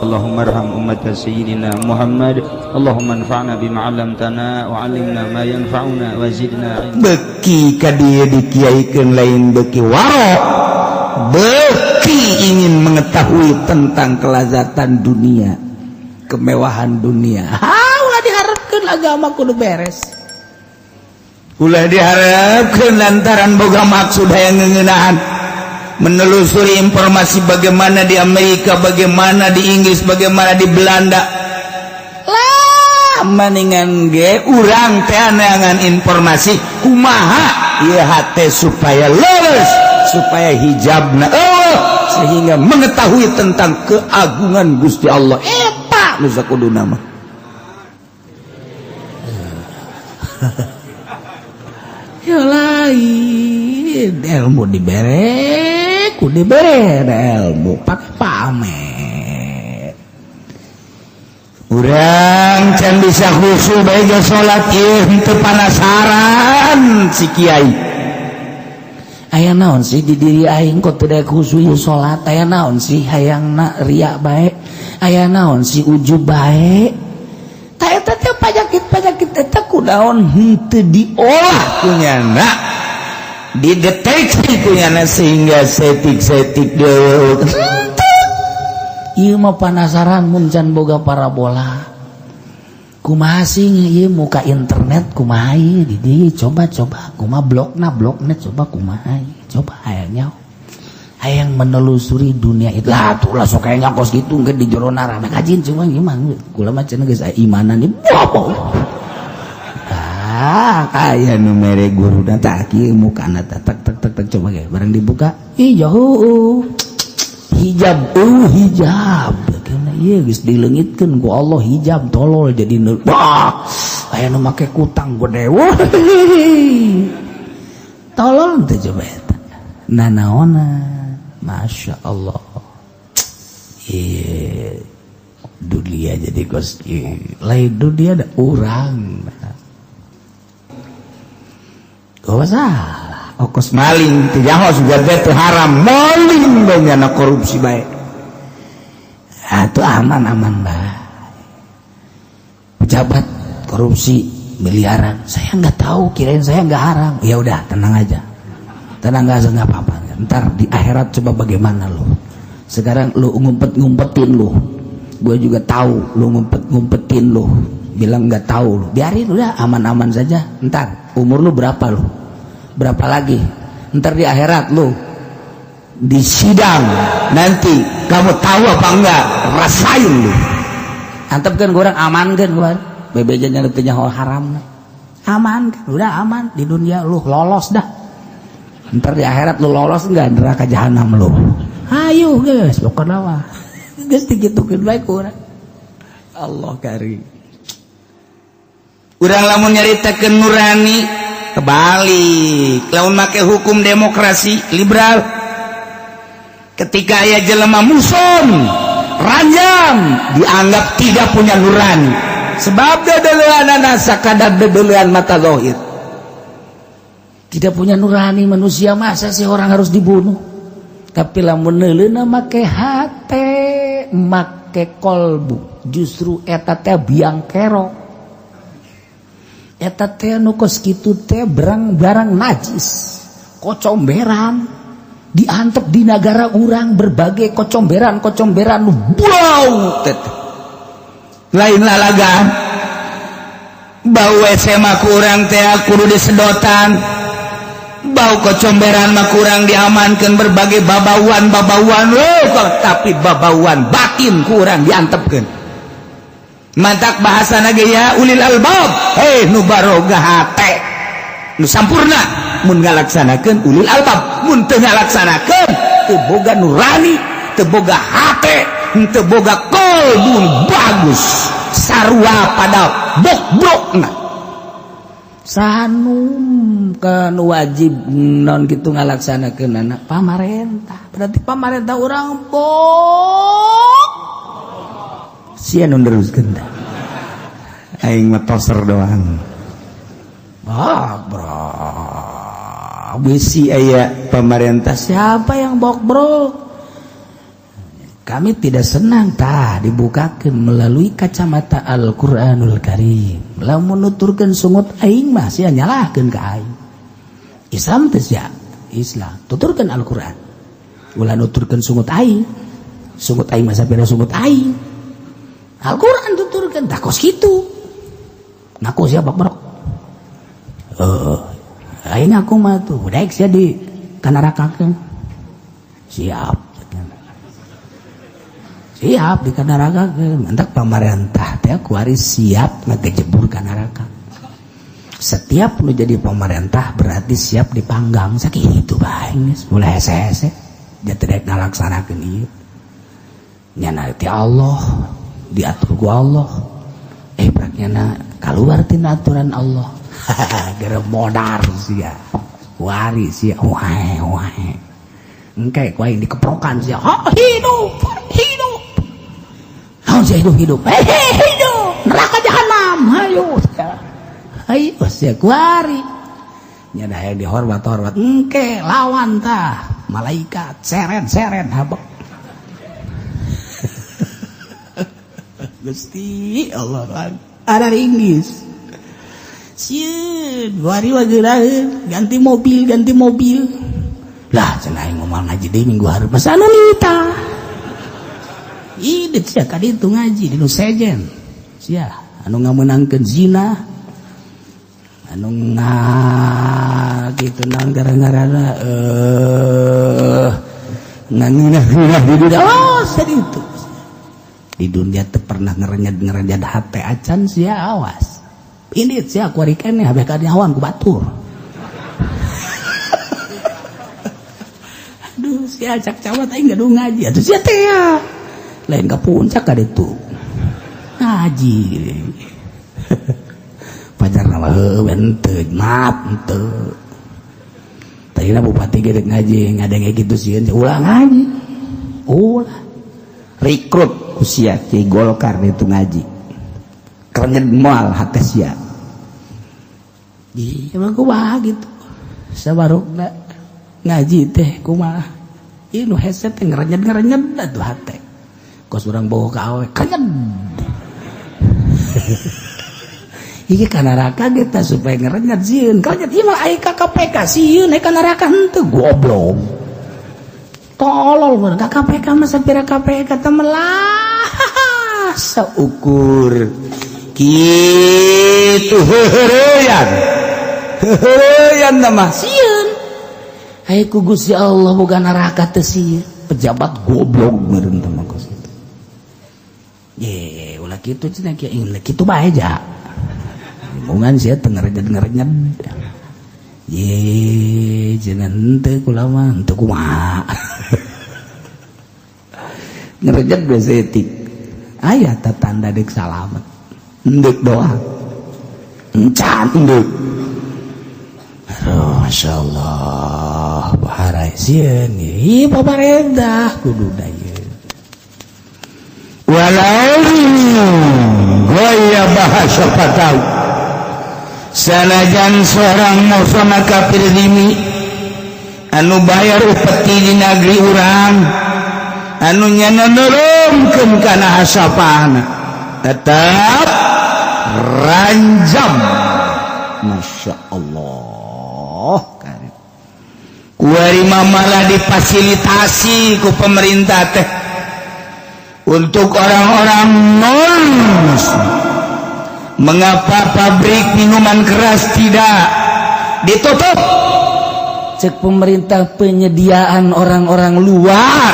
Allahumma arham ummat sayyidina Muhammad. Allahumma anfa'na bima 'allamtana wa 'allimna ma yanfa'una wa zidna ilma. Beki ka dieu dikiaikeun, lain beki waro, beki ingin mengetahui tentang kelazatan dunia, kemewahan dunia. Ha, ulah diharapkeun agama kudu beres, ulah diharapkeun lantaran boga maksud hayang ngeunaan menelusuri informasi bagaimana di Amerika, bagaimana di Inggris, bagaimana di Belanda lah. Mendingan ge urang teh neangan informasi kumaha ieu hate supaya lulus, supaya hijabna, oh, sehingga mengetahui tentang keagungan Gusti Allah. Eta nu sakuduna mah. Ya lain ilmu dibere, ku dibere ilmu pakai pamer. Urang can bisa khusyuk bae ge salat ieu, henteu panasaran si kiai. Aya naon sih di diri aing kok teu daek khusyuk ieu salat? Aya naon sih hayangna ria bae? Aya naon sih ujub bae? Ta eta teh panyakit-panyakit eta kunaon henteu diolah kunyana, dideteksi kunyana, sehingga setik-setik deui. Ieu mah panasaran mun can boga parabola. Kumaha sih ieu muka internet, kumaha ieu di dieu? Coba-coba kumaha blogna, blogna coba kumaha ieu? Coba hayang nyaho, hayang menelusuri dunia itu lah. Tuh lah, sok hayang kos gitu engke di jero rame kajin. Cuma gimana, kula mah cenah geus aya imanan di bobo. Ah, aya nu mere guru dan tak kieu mukana, tak tak tak tak tak, coba ge barang dibuka, ih jauh hijab, oh hijab. Karena iya geus dileungitkeun ku Allah hijab, tolol jadi wah, aya nu make kutang gede, wah, tolol teh. Coba eta nanaona. Masya Allah, iya dunia jadi kos kieu. Lain dunia da urang. Oh, salah. Okos maling teu nyaho sudah teh haram, maling banyak na korupsi bae. Atuh aman-aman bae. Pejabat korupsi miliaran, saya nggak tahu, kirain saya nggak haram. Ya udah, tenang aja. Tenang aja, nggak apa-apa. Ntar di akhirat coba bagaimana lo. Sekarang lu ngumpet-ngumpetin lu. Gue juga tahu lu ngumpet-ngumpetin lu. Bilang nggak tahu lu. Biarin, udah aman-aman saja. Ntar umur lu berapa lu? Berapa lagi? Ntar di akhirat lu di sidang nanti kamu tahu apa enggak, rasain lu. Antep kan kurang aman kan gua bebejanya teu nyaho haram, aman kan, udah aman di dunia, lu lolos dah. Ntar di akhirat lu lolos enggak neraka jahanam lu? Ayo guys, pokoknya mah geus digitukeun bae ku urang. Allah kari urang lamun nyaritakeun nurani kebalik. Lamun make hukum demokrasi liberal, ketika aya jelema muson ranjam dianggap tidak punya nurani, sebab dedelean sakadar dedelean mata zahir. Tidak punya nurani manusia, masa sih orang harus dibunuh? Tapi lamun neuleuna make hate, make kolbu, justru eta teh biang kerok. Eta teh nu kos kitu teh barang-barang najis, kocomberan diantep di negara urang, berbagai kocomberan kocomberan nu bau teh lain lalagan. Bau WC mah kurang teh kudu disedotan, bau kocomberan mah kurang diamankan, berbagai babauan babauan loh, tapi babauan batin kurang diantepkeun. Mantak bahasa ge ya ulil albab, hei nu baroga hate nu sampurna mun ngalaksanakeun ulil albab. Mun teu ngalaksanakeun, teu boga nurani, teu boga hate, teu boga kolbun bagus, sarua pada bok-bokna. Sanum kan wajib non gitu ngalaksanakeun anak pamarentah, berarti pamarentah urang bok sia nu neruskeun tah. Aing mah toser doang. Ah, bro, bisi aya pamarentah siapa yang bok bro? Kami tidak senang tah dibukakan melalui kacamata Al-Qur'anul Karim. Lamun nuturkeun sungut aing mah sia nyalahkeun ka aing. Islam teh sia Islam tuturkeun Al-Qur'an. Ulah nuturkeun sungut aing. Sungut aing mah sapira sungut aing. Al-Qur'an tuturkeun tah kos kitu. Ngaku sia bak barok. Heeh. Aing ngaku mah tuh daek sia di kanarakakeun. Siap. Siap di neraka, mantak pamarentah teh kuari siap ngagejebur ka neraka. Setiap nu jadi pemerintah berarti siap dipanggang sakitu bae geus mulai hese-hese dia teu ngalaksanakeun ieu. Nya ti Allah diatur ku Allah. Prak nyana kaluar tina aturan Allah. Gara modar sia. Kuari sia wae wae. Engke ku aing dikeprokan sia. Oh, hidup, hidup. Naon sia hidup hidup. Hehe hidup. Neraka jahanam. Hayo sia. Hayo sia kuari. Nya da hayang dihormat-hormat. Engke lawan tah malaikat seret-seret habek. Gusti Allah ada Inggris. Sieun, wari wageuraheun ganti mobil, ganti mobil. Lah cenah aing moal ngaji deui minggu hareup masa anu nita. Ih, sia ka ditu ngaji di nu sejen. Sia anu ngamenangkeun zina. Anu nga kitu naon gara-garana ngangeunah-ngeunah di dunia. Oh, sia ditu. Di dunia teu pernah ngerenyad-ngerenyad hate acan sia awas. Ini sia kuari keneh habeh kanyahoan ku batur. Aduh, sia cak cawat aing gaduh ngaji atuh sia teh ya. Lain ka puncak ka ditu. Ngaji. Pajar mah heueuh henteu, maaf henteu. Tadina bupati ge rek ngaji ngadenge kitu sieun ulah ngaji. Ulah. Rekrut ku sia ki Golkar ditu ngaji. Kerenyed moal hate sia. Iya mah kumaha gitu. Sabarukna ngaji teh kumaha. Ieu nu hese teh ngerenyed-ngerenyed atuh hate. Kos urang bawa ka awe kenyed. Ieu ka neraka ge tah supaya ngerenyed sieun. Kenyed ieu mah ai ka KPK sieun ai ka neraka henteu goblok. Tolol mah ka KPK mah sapira KPK teh melah saukur kitu heuheureyan. Heuheureyan tah mah sieun. Ai ku Gusti Allah boga neraka teh sieun. Pejabat goblok meureun teh mah kos kitu. Ye, ulah kitu cenah kieu ulah kitu bae ja. Limbungan sia teu ngerenyed-ngerenyed. Ye, cenah henteu kula mah henteu kumaha. Ngerenyed we saeutik. Aya tah tanda deuk salamet. Endek doa. Encan endek. Aduh, Masya Allah, baharai sieun ieu pamarentah kudu da ieu. Walau goya bahasa patau. Sanajan seorang musona kafir zimi anu bayar upeti di negeri urang anu nyana nurunkeun kana hasapana tetap ranjam. Masya Allah, kuari malah difasilitasi ku pemerintah teh untuk orang-orang non muslim. Mengapa pabrik minuman keras tidak ditutup? Cek pemerintah penyediaan orang-orang luar.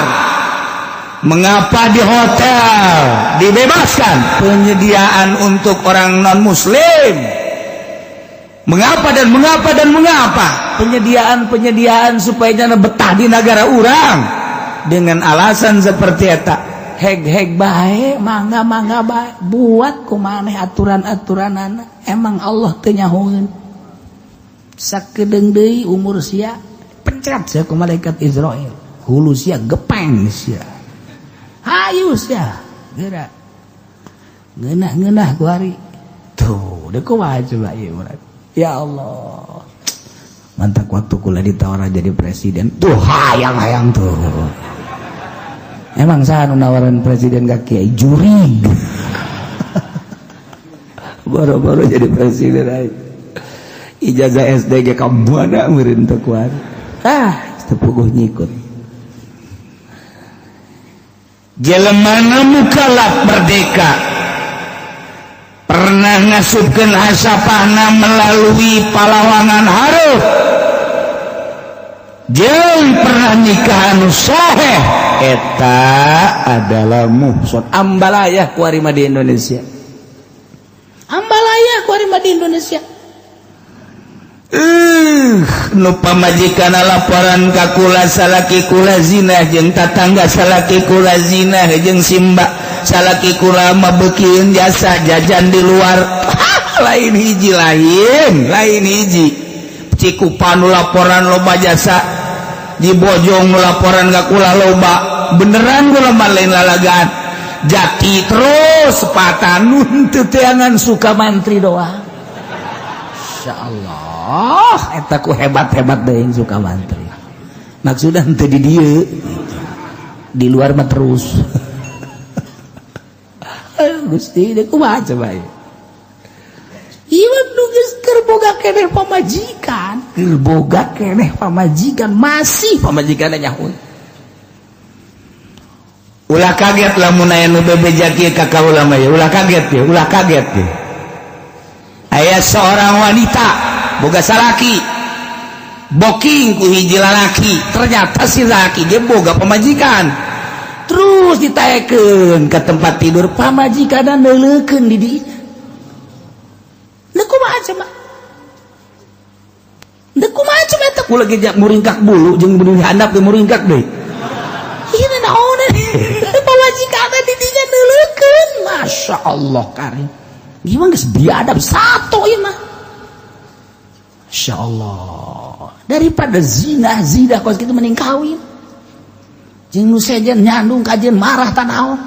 Mengapa di hotel dibebaskan penyediaan untuk orang non muslim? Mengapa dan mengapa dan mengapa penyediaan-penyediaan supaya jangan betah di negara urang dengan alasan seperti eta? Heg-heg bae, mangga-mangga bae, buat kumaneh aturan-aturanana. Emang Allah teu nyahoeun. Sakedeung deui umur sia pencet sia ku malaikat Israil. Hulu sia gepeng sia. Hayu sia, geura. Ngeunah-ngeunah ku hari. Tuh, deuk kumaha coba ieu urang. Ya Allah. Mantap waktu kula ditawar jadi presiden. Tuh hayang-hayang tuh. Emang saha nu nawaran presiden ka kiai jurig. Boro-boro jadi presiden aja. Ijazah SD ge ka mana meureun teu kuat. Ah, teu puguh nyikut. Jelemana mukallaf merdeka pernah ngasupkeun hasapahna melalui palawangan hareup jeung pernah nikah anu soheh eta adalah muhson. Ambalaya kuari mah di Indonesia. Ambalaya kuari mah di Indonesia. Nu pamajikan laporan ka kula salaki kula zina jeung tatangga salaki kula zina jeung simba salaki kula mah beukian jasa jajan di luar. Lain hiji, lain lain hiji. Cikupa nu laporan loba jasa di Bojong, nu laporan ka kula loba beneran kula mah, lain lalagaan. Jati terus sepatan nun teu teangan suka mantri doang. Insyaallah eta ku hebat-hebat deui suka mantri. Maksudna henteu di dieu, di luar mah terus. Ayo Gusti, deui kumaha coba ieu? Ieu nu geus keur boga keneh pamajikan, keur boga keneh pamajikan masih pamajikanna nyahun. Ulah kaget lamun aya nu bebeja kieu ka kaula mah ya, ulah kaget ya, ulah kaget ya. Aya seorang wanita boga salaki, booking ku hiji lalaki, ternyata si laki ge boga pamajikan. Terus ditaekeun ke tempat tidur pamajikan neuleukeun di dinya. Leuh kumaha coba? Leuh kumaha coba eta? Kula ge muringkak bulu jeung bulu handap ge muringkak deui. Ieu naon? Pamajikan di dinya neuleukeun. Masya Allah karim. Gimana geus biadab satu ieu mah. Masya Allah. Daripada zina zina kos kitu mending kawin. Jeung nu sejen nyandung kajeun marah tanaon.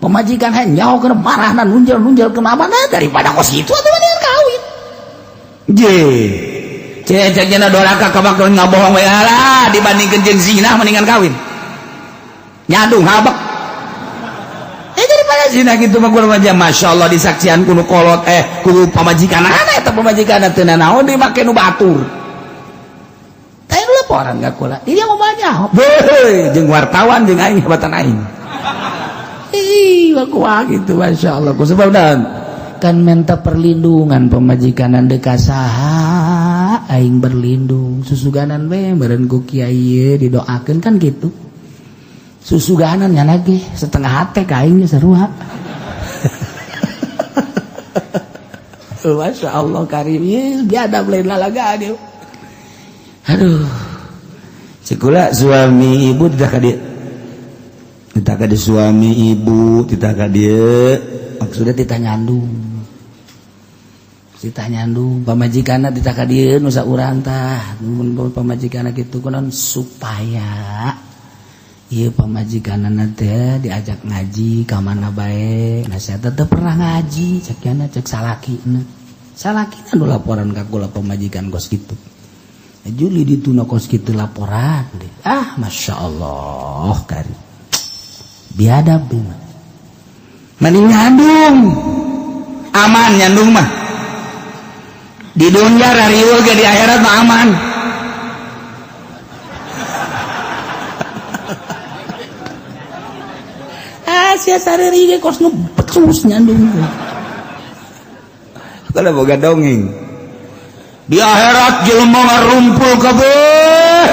Pemajikan hayang nyaho keur marahna nunjel-nunjel ke mana daripada kos kitu atuh mendingan kawin. Je. Cek cek nya doraka ka bakal ngabohong we lah, dibandingkeun jeung zina mendingan kawin. Nyandung habek. Daripada zina gitu mah gua aja Masya Allah disaksian ku nu kolot ku pamajikan eta pamajikan teu nanaon dimake nu batur. Teh laporan ka kula. Dia mau nyaho. Beuh, jeung wartawan jeung aing hebatan aing. Ih, kumaha gitu Masya Allah. Ku sebab dan kan minta perlindungan pemajikan deka saha aing berlindung susuganan we meureun ku kiai ieu didoakeun kan gitu. Susuganan nya lagi setengah hate ka aing sarua. Masya Allah karim, ieu biadab lain lalagaan ieu. Aduh. Cikula suami ibu tidak ka dieu. Tidak ka dieu suami ibu, tidak ka dieu. Maksudnya titah nyandung. Titah nyandung pamajikanna titah ka dieu nu saurang tah. Mun pamajikanna kitu kunaon supaya ieu pamajikanna teh diajak ngaji ka mana bae. Nasihat teh pernah ngaji cek nya cek salakina. Salakina nu laporan ka kula pamajikan kos kitu. Juli dituna kos kitu laporan deh. Ah, Masya Allah kari. Biadab mah. Mending nyandung. Aman nyandung mah. Di dunia rariweuh ge di akhirat mah aman. Ah, sia sareri ge kos nu becus nyandung. Kalau boga dongeng. Di akhirat jelema ngarumpul kabeh.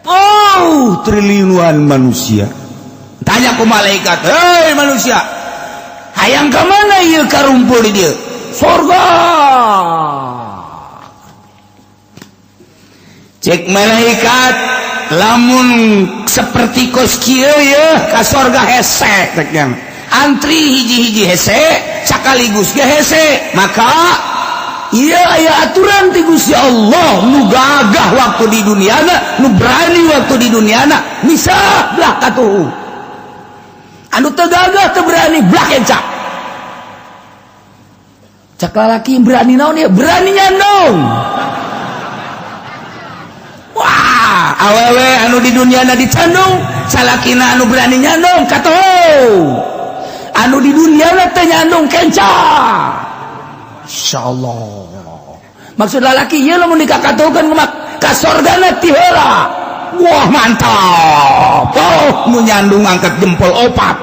Oh, triliunan manusia. Tanya ku malaikat, "Hei manusia, hayang ka mana ieu karumpul di dieu?" Surga. Cek malaikat, lamun seperti kos kieu ye ka sorga hese cek nya. Antri hiji-hiji hese, sakaligus ge hese. Maka iya aya aturan ti Gusti Allah nu gagah waktu di duniana, nu berani waktu di duniana, misah belah katuhu. Anu teu gagah teu berani belah encak. Cak lalaki berani naon ya? Berani nyandung. Wah, Awewe anu di dunia na dicandung, salakina anu berani nyandung katuhu, anu di dunia na teu nyandung kenca. Insyaallah. Maksud lalaki ieu lamun dikakatuhkeun kumaha? Ka sorgana ti heula. Wah mantap. Oh, nu nyandung angkat jempol opat.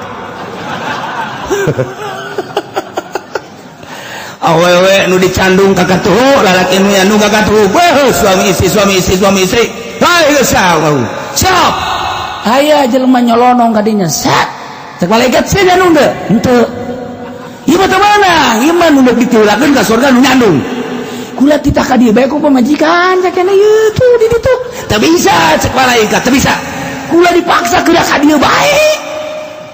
Awewe nu dicandung ka katuhu, lalaki nu nyandung ka katuhu. Wah, suami istri, suami istri, suami istri. Hai geus siap. Aya jelema nyolonong ka dinya. Set. Cek malaikat sia nyandung teu? Henteu. Ieu mah teu meunang, ieu mah nu ditiulakeun ka surga nu nyandung. Kula titah ka dieu bae ku pamajikan cek cenah ieu tuh di ditu. Teu bisa cek malaikat, teu bisa. Kula dipaksa geura ka dieu bae.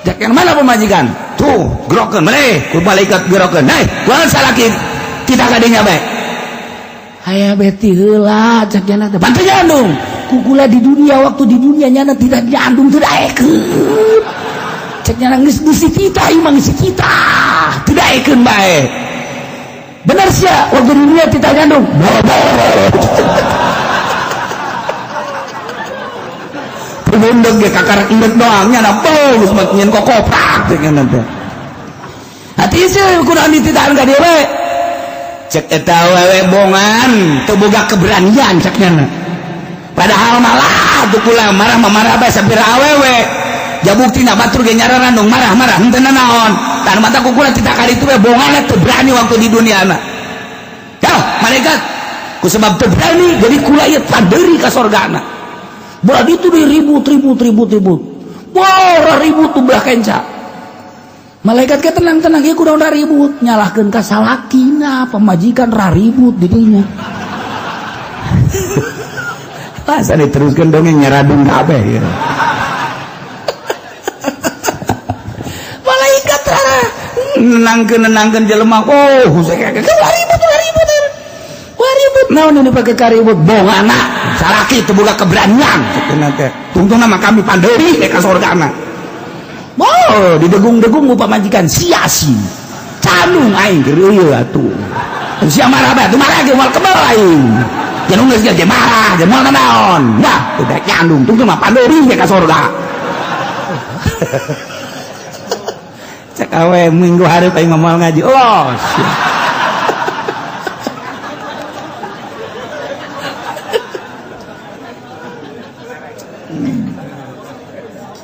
Cek yang mana pemajikan? Tuh, gerokeun maneh, ku malaikat gerokeun. Hei, kunaon salaki titah ka dinya bae? Aya beti heula cek cenah teh. Bantu nyandung. Ku kula di dunia waktu di dunia nyana tidak nyandung teu daekeun. Cek nyana geus geus titah ieu mah geus titah. Teu daekeun bae. Benar sia waktu di dunia tidak nyandung. Pundek ge kakara endek doang nya na geus mah nyen kokoprak cek nya teh. Hati sih kunaon dititahan ka dieu we. Cek eta awewe bongan teu boga keberanian cek nya. Padahal malah tuh kula marah mah marah bae sapira awewe. Ja buktina batur ge nyararandung marah-marah henteu naon. Tan mata ku kula titah ka ditu we bongan teu berani waktu di dunia na. Yah, malaikat ku sebab teu berani jadi kula ieu padeuri ka sorgana. Berarti itu diribut ribut ribut ribut. Wah, ribut tuh belah kenca. Malaikat ke tenang-tenang ieu kudu ribut, nyalahkeun ka salakina, pamajikan ra ribut di dinya. Masa diteruskeun dongeng nyaradung kabeh ya. Malaikat rara nenangkeun jelema. Oh, ribut ribut. Wah ribut naon ini pakai karibut bongana salaki teu boga keberanian cenah teh. Tungtungna mah kami pandeuri ka sorgana. Wow, didegung-degung ku pamajikan sia-sia. Candung aing keur ieu atuh. Sia marah bae, teu marah ge moal kebel aing. Jangan geus ge marah, ge moal naon. Nah, teu daek nyandung, tungtung mah pandeuri ka sorga. Cek awe minggu hareup aing mah moal ngaji. Oh, sia.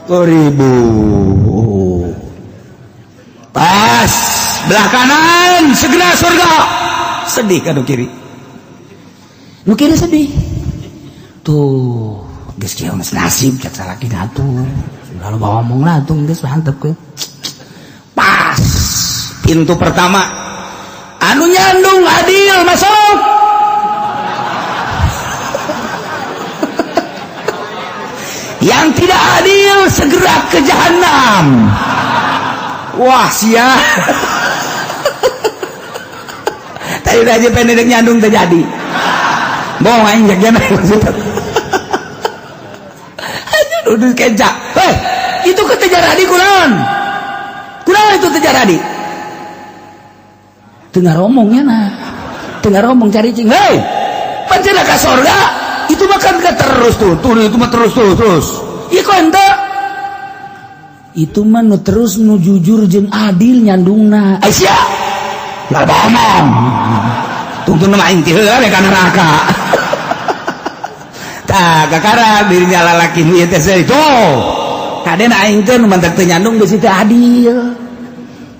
Ribu pas belah kanan segera surga sedih kan kiri nu kiri sedih tuh geus kieu geus nasib cek salaki atuh sudah loba ngomong lah tuh geus mantep ke pas pintu pertama anu nyandung adil masuk. Yang tidak adil segera ke jahanam. Wah sia. Tadi aja pendek nyandung terjadi. Bohong aing jagjana maksudnya. Aduh duduk kencak. Hei, itu ketejar adi kunaon? Kunaon itu tejar adi? Teu ngaromongnya nah. Teu ngaromong cari cing. Hei, pancen ka sorga. Itu mah kan terus tuh, tuh itu mah terus tuh, terus. Iya kok ente? Itu mah nu terus nu jujur jeung adil nyandungna. Aisyah, nggak ngomong. Tungtung nama aing ti heula we ka neraka. Tah, kakara dirinya lalaki nu ieu teh tuh. Kaden aing teh nu mantak teu nyandung geus teu adil.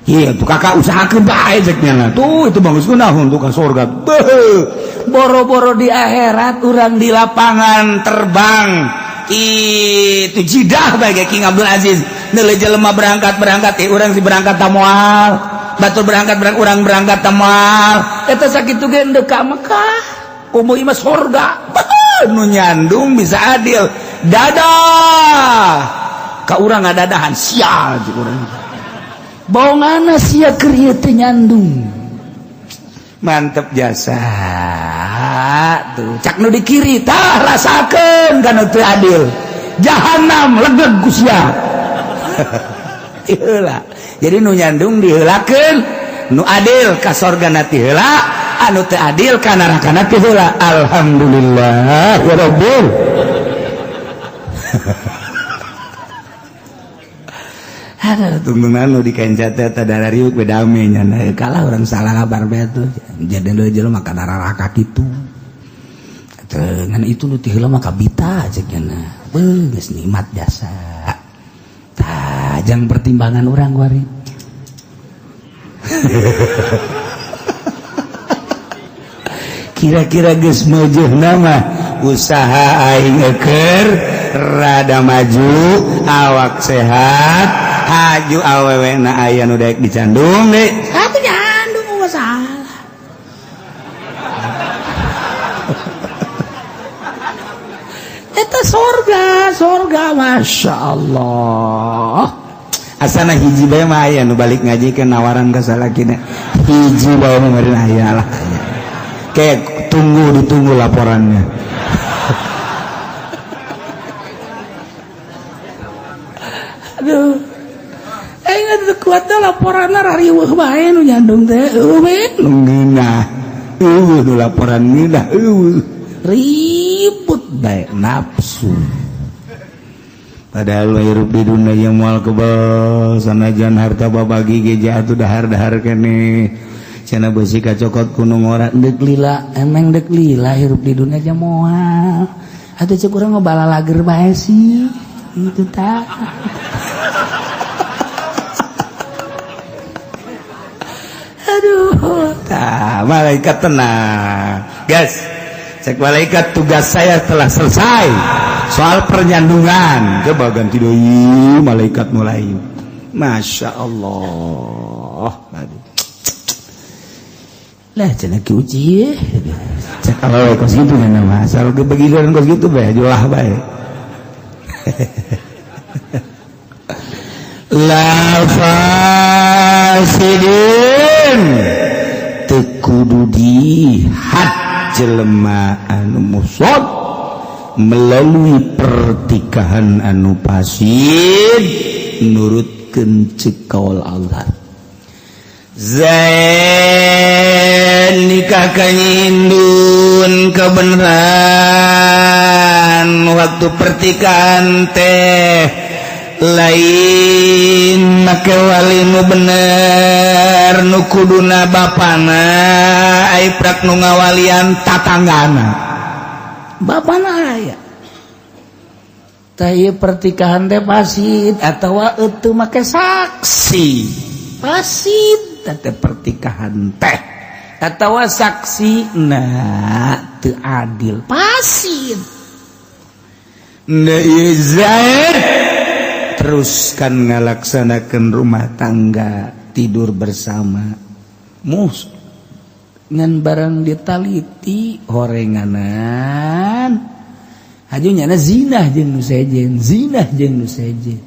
Iya, tuh kakak usahakeun bae cek nya. Tuh itu bagus kunaon tuh ka surga. Beuh. Boro-boro di akhirat urang di lapangan terbang. Itu jidah bae King Abdul Aziz. Neuleuh jelema berangkat-berangkat, urang si berangkat tamoal. Batur berangkat urang berangkat tamoal. Eta sakitu ge endek ka Mekah. Komo ieu mah sorga. Beuh, nu nyandung bisa adil. Dadah. Ka urang ngadadahan sial jeung urang. Bongana sia keur ieu teh nyandung. Mantep jasa tuh cak nu di kiri tah rasakeun kana teu adil. Jahanam legeg ku sia. Heula. Jadi nu nyandung diheulakeun, nu adil ka sorgana ti heula, anu teu adil ka nerakana ti heula. Alhamdulillah ya rabbil. Ada tungtungan nu dikenca teh teh riuk beda ame nya kalah orang salah kabar bae tuh. Jadi deui jelema maka dararaka kitu. Ngan itu nu ti heula mah kabita cek nya. Beuh geus nikmat jasa. Tah jang pertimbangan urang kuari. Kira-kira geus meujeuna mah usaha aing eker rada maju awak sehat haju awewe na aya nu daek dicandung deui atuh nyandung masalah. Eta sorga sorga Masya Allah. Asana hiji bae mah aya nu balik ngaji ke nawaran ka salakina hiji bae mah meureun aya lah. Kayak tunggu ditunggu laporannya. Aduh, aing teu kuat laporanna rariweuh bae nu nyandung teh eueuh we nu ngeunah eueuh nu laporan ngeunah eueuh ribut bae nafsu. Padahal hirup di dunia yang moal kebel sanajan harta babagi ge jatuh dahar-dahar keneh cenah beusi kacokot ku nu ngora deuk lila emeng deuk lila hirup di dunia aja moal atuh ceuk urang mah balalager bae sih itu tah. Aduh tah malaikat tenang guys, cek malaikat tugas saya telah selesai soal pernyandungan coba ganti deui malaikat mulai Masya Allah. Aduh lah cenah ki uji cek awewe kos kitu nya mah asal begitu kos kitu bae julah bae. La fasidin teu kudu dihad jelema anu musod melalui pertikahan anu fasid nurutkeun ceuk kaul Allah. Zain nikah ka Hindun kebenaran waktu pertikahan teh lain make wali nu bener nu kuduna bapana ai prak nu ngawalian tatanggana bapana aya tah ieu pertikahan teh fasid atawa teu make saksi fasid teh pertikahan teh atawa saksi nah teu adil fasid. Nah ieu Zaid teruskan ngalaksanakeun rumah tangga tidur bersama mus ngan barang ditaliti horenganan haju nyana zinah jeung nu sejen zinah jeung nu sejen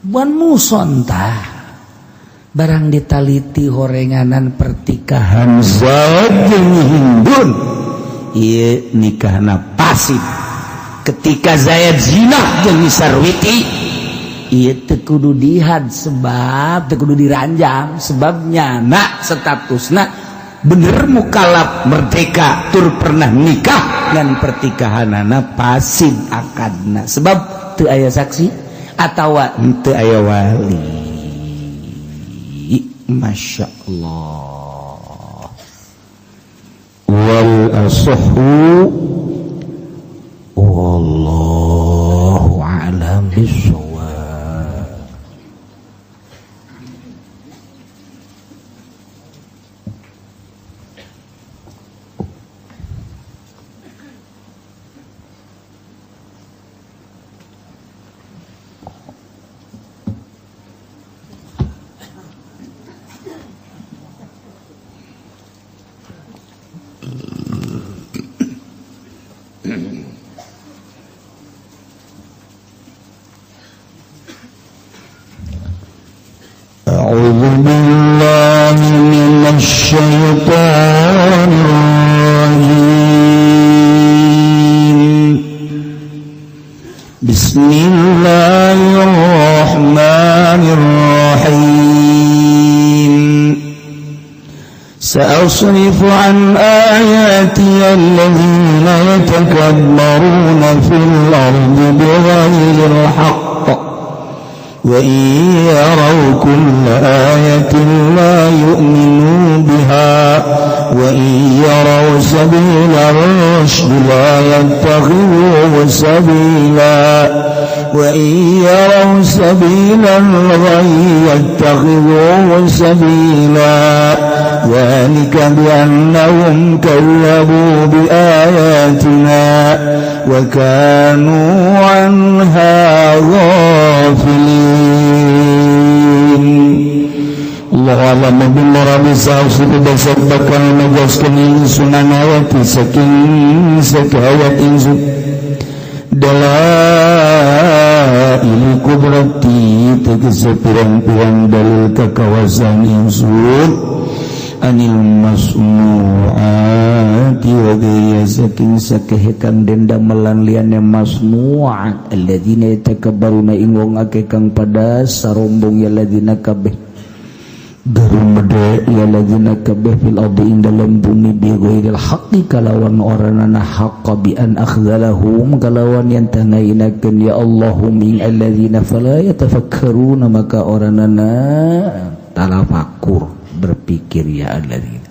buan muson tah barang ditaliti horenganan pertikahan Zaid jeung Hindun ieu nikahna fasid. Ketika Zaid zinah jeung Sarwiti ieu teu kudu dihad sebab teu kudu diranjang sebabnya nak statusna bener mukalaf merdeka tur pernah nikah dan pertikahanana fasid akadna sebab teu aya saksi atawa teu aya wali. Masya Allah. Wal asahhu wallahu a'lam bissawab. أعوذ بالله من الشيطان الرجيم. بسم الله الرحمن الرحيم. سأصرف عن آياتي الذين يتكبرون في الأرض بغير الحق وإن يروا كل آية لا يؤمنوا بها وإن يروا سبيل الرشد لا يتخذوه سبيلا وإن يروا سبيل الغي يتخذوه سبيلا ذلك بأنهم كذبوا بآياتنا وكانوا عنها غافلين. Allah alam بالمراد سأصرف dasar bakal megaskeun ingsun ayati saking sakayat ingsun dalail kudrati tegese pirang-pirang dalil kekawasan ingsun anil masnuati wa gaya saking sakehe kang denda melan liane masnuat alladzina yatakabbaruna ing wong akeh kang pada sarombong ya alladzina kabeh garumede ya alladzina kabeh fil ardi ing dalam bumi bi ghairil haqqi kalawan oranana haqqa bi an akhdhalahum kalawan yang tangainakeun ya Allahum ing alladzina fala yatafakkaruna maka oranana talafakur berpikir ya alladzina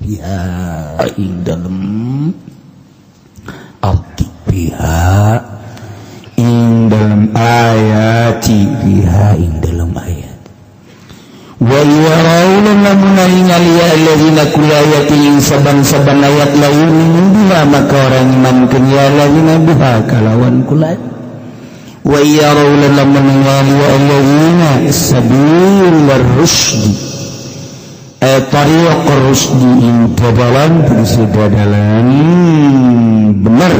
ya ing dalem ardi biha ing dalem ayati biha ing dalem ayat wa yarawna lamun ningali ya alladzina kullu ayatin saban-saban ayat la yu'minu biha maka orang imankeun ya alladzina biha kalawan kula wa yarawna lamun ningali ya alladzina sabilar rusdi tariq rusdi ing dalan tegese dalan bener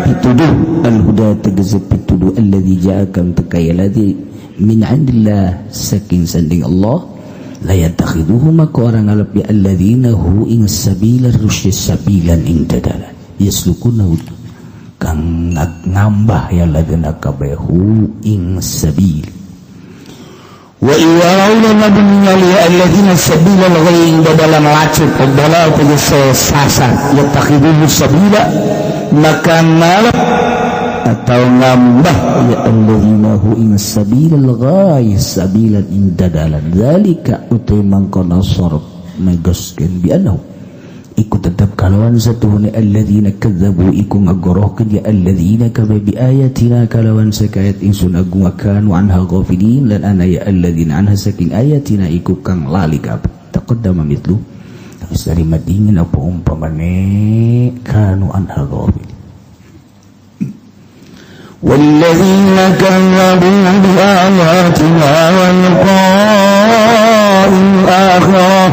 pituduh al-huda tegese pituduh alladzi ja'akam tekaya alladzi min 'indillah saking sanding Allah la yatakhiduhu maka orang ngalap ya alladzina hu ing sabilar rusdi sabilan ing dadalan yaslukuna kang ngambah ya alladzina kabehu ing sabil wa yarawna nabiyya alladzina sabilal ghayyi dalam lacut dalal tegese sasar yatakhiduhu sabila maka ngalap atau ngambah ya alladzina hu ing sabilal ghayyi sabilan ing dadalan zalika utai mangkono sorot megaskeun bi annahu iku tetap kalawan satuhune alladzina kadzabu iku ngagorohkeun ya alladzina kabe bi ayatina kalawan sakayat ingsun agung kanu anha ghafilin lan ana ya alladzina anha saking ayatina iku kang lali kabeh taqaddama mithlu geus dari madingin apa umpamane kanu anha ghafilin walladzina kadzabu bi ayatina wa liqa'il akhirah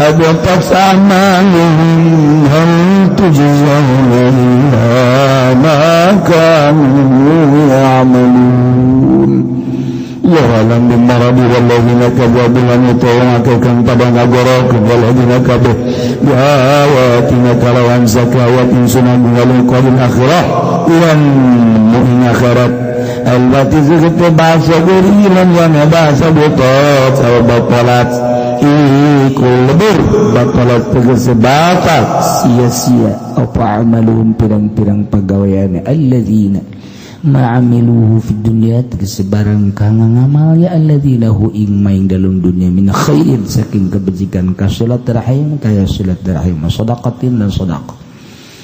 habatat a'maluhum hal tujzauna illa ma kanu ya'malun. Ya alam bimaradi walladzina kadzabu lan yatawakkalun pada ngagorokeun walladzina kadzabu bi ayatina kalawan zakawatin sunan wal qadil akhirah lan mu'min akhirat allati zikra bahasa gurilan wa bahasa butat batalat iku lebur batalat tegese batal sia-sia apa amaluhum pirang-pirang pagaweane alladzina ma'amiluhu fid dunya tegese barang kang ngamal ya alladzina hu ing maing dalem dunya min khairin saking kebajikan ka salat rahim kaya salat rahim sedaqatin lan sedekah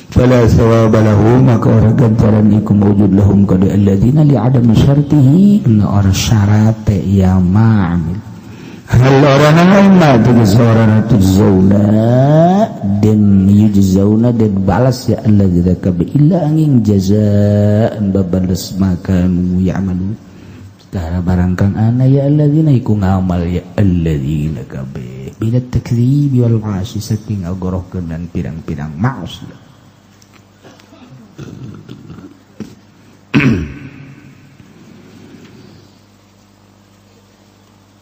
fala thawaba lahu maka ora ganjaran iku mawjud lahum kada alladzina li'adami syartihi inna ora syarate ya ma'amil hal orana ma tegese orana tujzauna dan yujzauna dan balas ya alladzina kabe illa angin jazaan babalas makanu ya'malu karena barang kang ana ya alladzina iku ngamal ya alladzina kabe bila takdzib wal ma'asi saking agorohkeun dan pirang-pirang maksiat.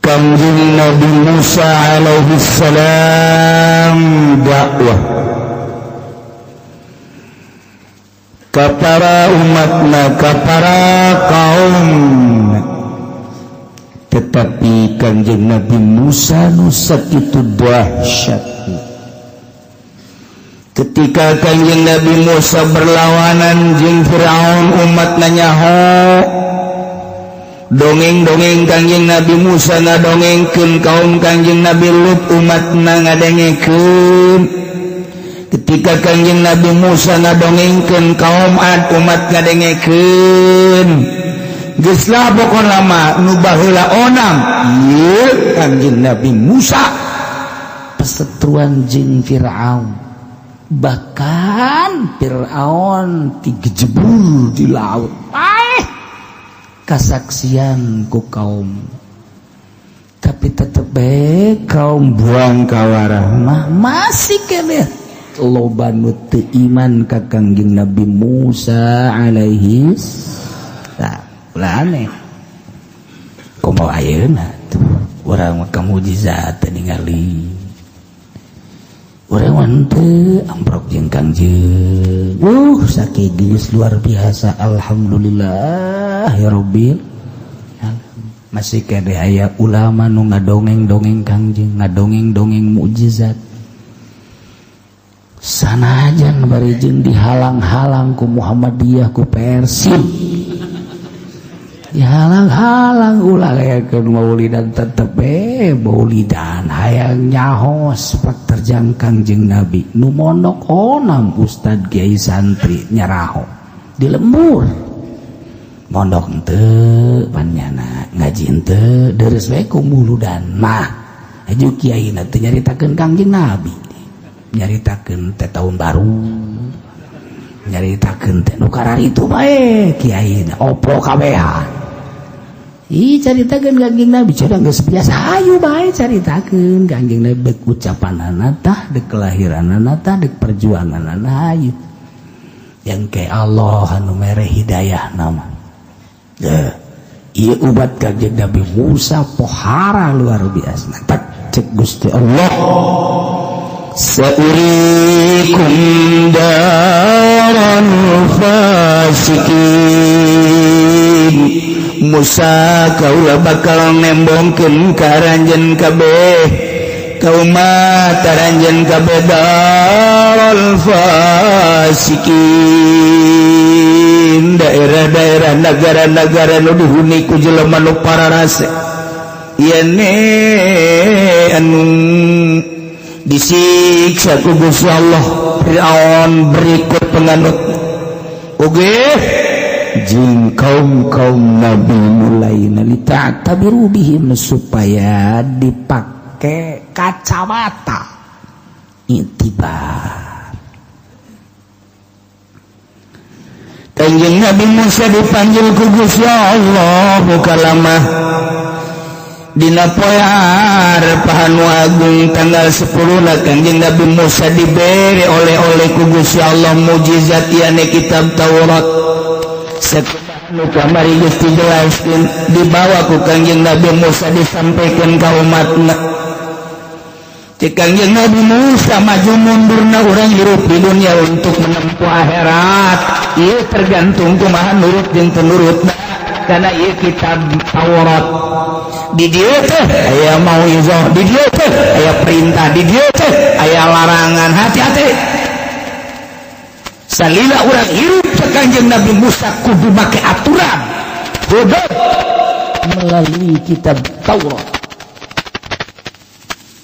Kanjeng Nabi Musa alaihi salam dakwah ka para umatna, ka para kaum. Tetapi Kangjeng Nabi Musa nu sakitu dahsyat, ketika Kangjeng Nabi Musa berlawanan jeung Firaun, umat nyaho dongeng-dongeng. Kangjeng Nabi Musa ngadongengkeun kaum Kangjeng Nabi Lut, umatna ngadengekeun. Ketika Kangjeng Nabi Musa ngadongengkeun kaum Ad, umat ngadengekeun. Geus lah, pokona mah nu baheula onam ieu Kangjeng Nabi Musa Perseteruan jeung Fir'aun, bahkan Fir'aun digejebur di laut, paeh kasaksian ku kaum, tapi tetep bae kaum buang kawarah. Mah masih keneh loba nu teu iman ka Kangjeng Nabi Musa alaihi salam. Ulah aneh, komo ayeuna tuh urang mah mujizat teu ningali, urang mah henteu amprok jeung Kangjeng. Sakieu geus luar biasa, alhamdulillah ya rabbil. Masih keneh aya ulama nu ngadongeng-dongeng Kangjeng, ngadongeng-dongeng mukjizat, sanajan bari jeung dihalang-halang ku Muhammadiyah, ku Persib dihalang-halang, ulah kayakeun maulidan. Tetep maulidan, hayang nyaho sepak terjang Kangjeng Nabi. Nu mondok onam, ustad, kiai, santri nyaraho di lembur, mondok henteu panyana, ngaji henteu, deres we ku muludan mah. Aju kiai teu nyaritakeun Kangjeng Nabi, nyaritakeun teh tahun baru, nyaritakeun teh nu kararitu bae. Kiai oplo kabehan. Ih, caritakeun Kangjeng Nabi cenah geus biasa, hayu bae caritakeun Kangjeng Nabi, dek ucapanana tah, dek kelahiranana tah, dek perjuanganana, hayu. Yang ke Allah anu mere hidayah nama. Ieu umat Kangjeng Nabi Musa pohara luar biasa. Tak cek Gusti Allah, سأريكم دار الفاسقين. Musa, kaula bakal nembongkeun ka aranjeun kabeh, ka umat aranjeun kabeh, darul fasikin, daerah-daerah, negara-negara nu dihuni ku jelema nu pararase, yene anu disiksa ku Gusti Allah, Fir'aun berikut penganut oge jeung kaum-kaum nabi mulai lita'tabiru bihim, supaya dipakai kacamata itibar. Kanjeng Nabi Musa dipanggil ku Gusti Allah mukalamah dina poe Arafah anu agung tanggal 10 na. Kanjeng Nabi Musa diberi oleh-oleh ku Gusti Allah mujizat, yane kitab Taurat. Sakumaha nu kamari geus dijelaskeun, dibawa ku Kanjeng Nabi Musa, disampaikan ka umatna. Cek Kanjeng Nabi Musa, maju mundurna urang hirup di dunia untuk menempuh akhirat ieu tergantung kumaha nurut jeung teu nurutna, karena ieu kitab Taurat, di dieu teh aya mauizah, di dieu teh aya perintah, di dieu teh aya larangan, hati-hati salila urang hirup. Cek Kanjeng Nabi Musa, kudu make aturan hudud melalui kitab Taurat.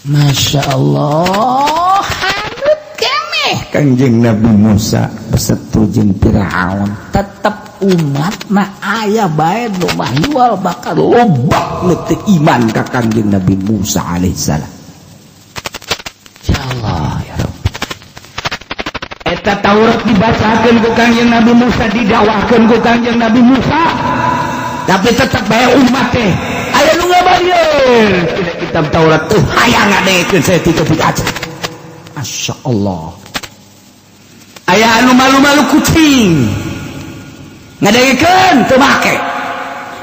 Masya Allah, hanut keneh Kanjeng Nabi Musa beserta jeung Firaun, tetep umat na aya bae nu mahiwal, bakal loba nu teu iman ka Kangjeng Nabi Musa alaihissalam. Ya Allah ya Rabbi. Eta Taurat dibacakeun ku Kangjeng Nabi Musa, didakwahkeun ku Kangjeng Nabi Musa, tapi tetep bae umat teh aya nu ngabarieun tina kitab Taurat tuh, hayang ngadengekeun saeutik aja. Masya Allah. Aya anu malu-malu kucing, ngadengekeun teu make,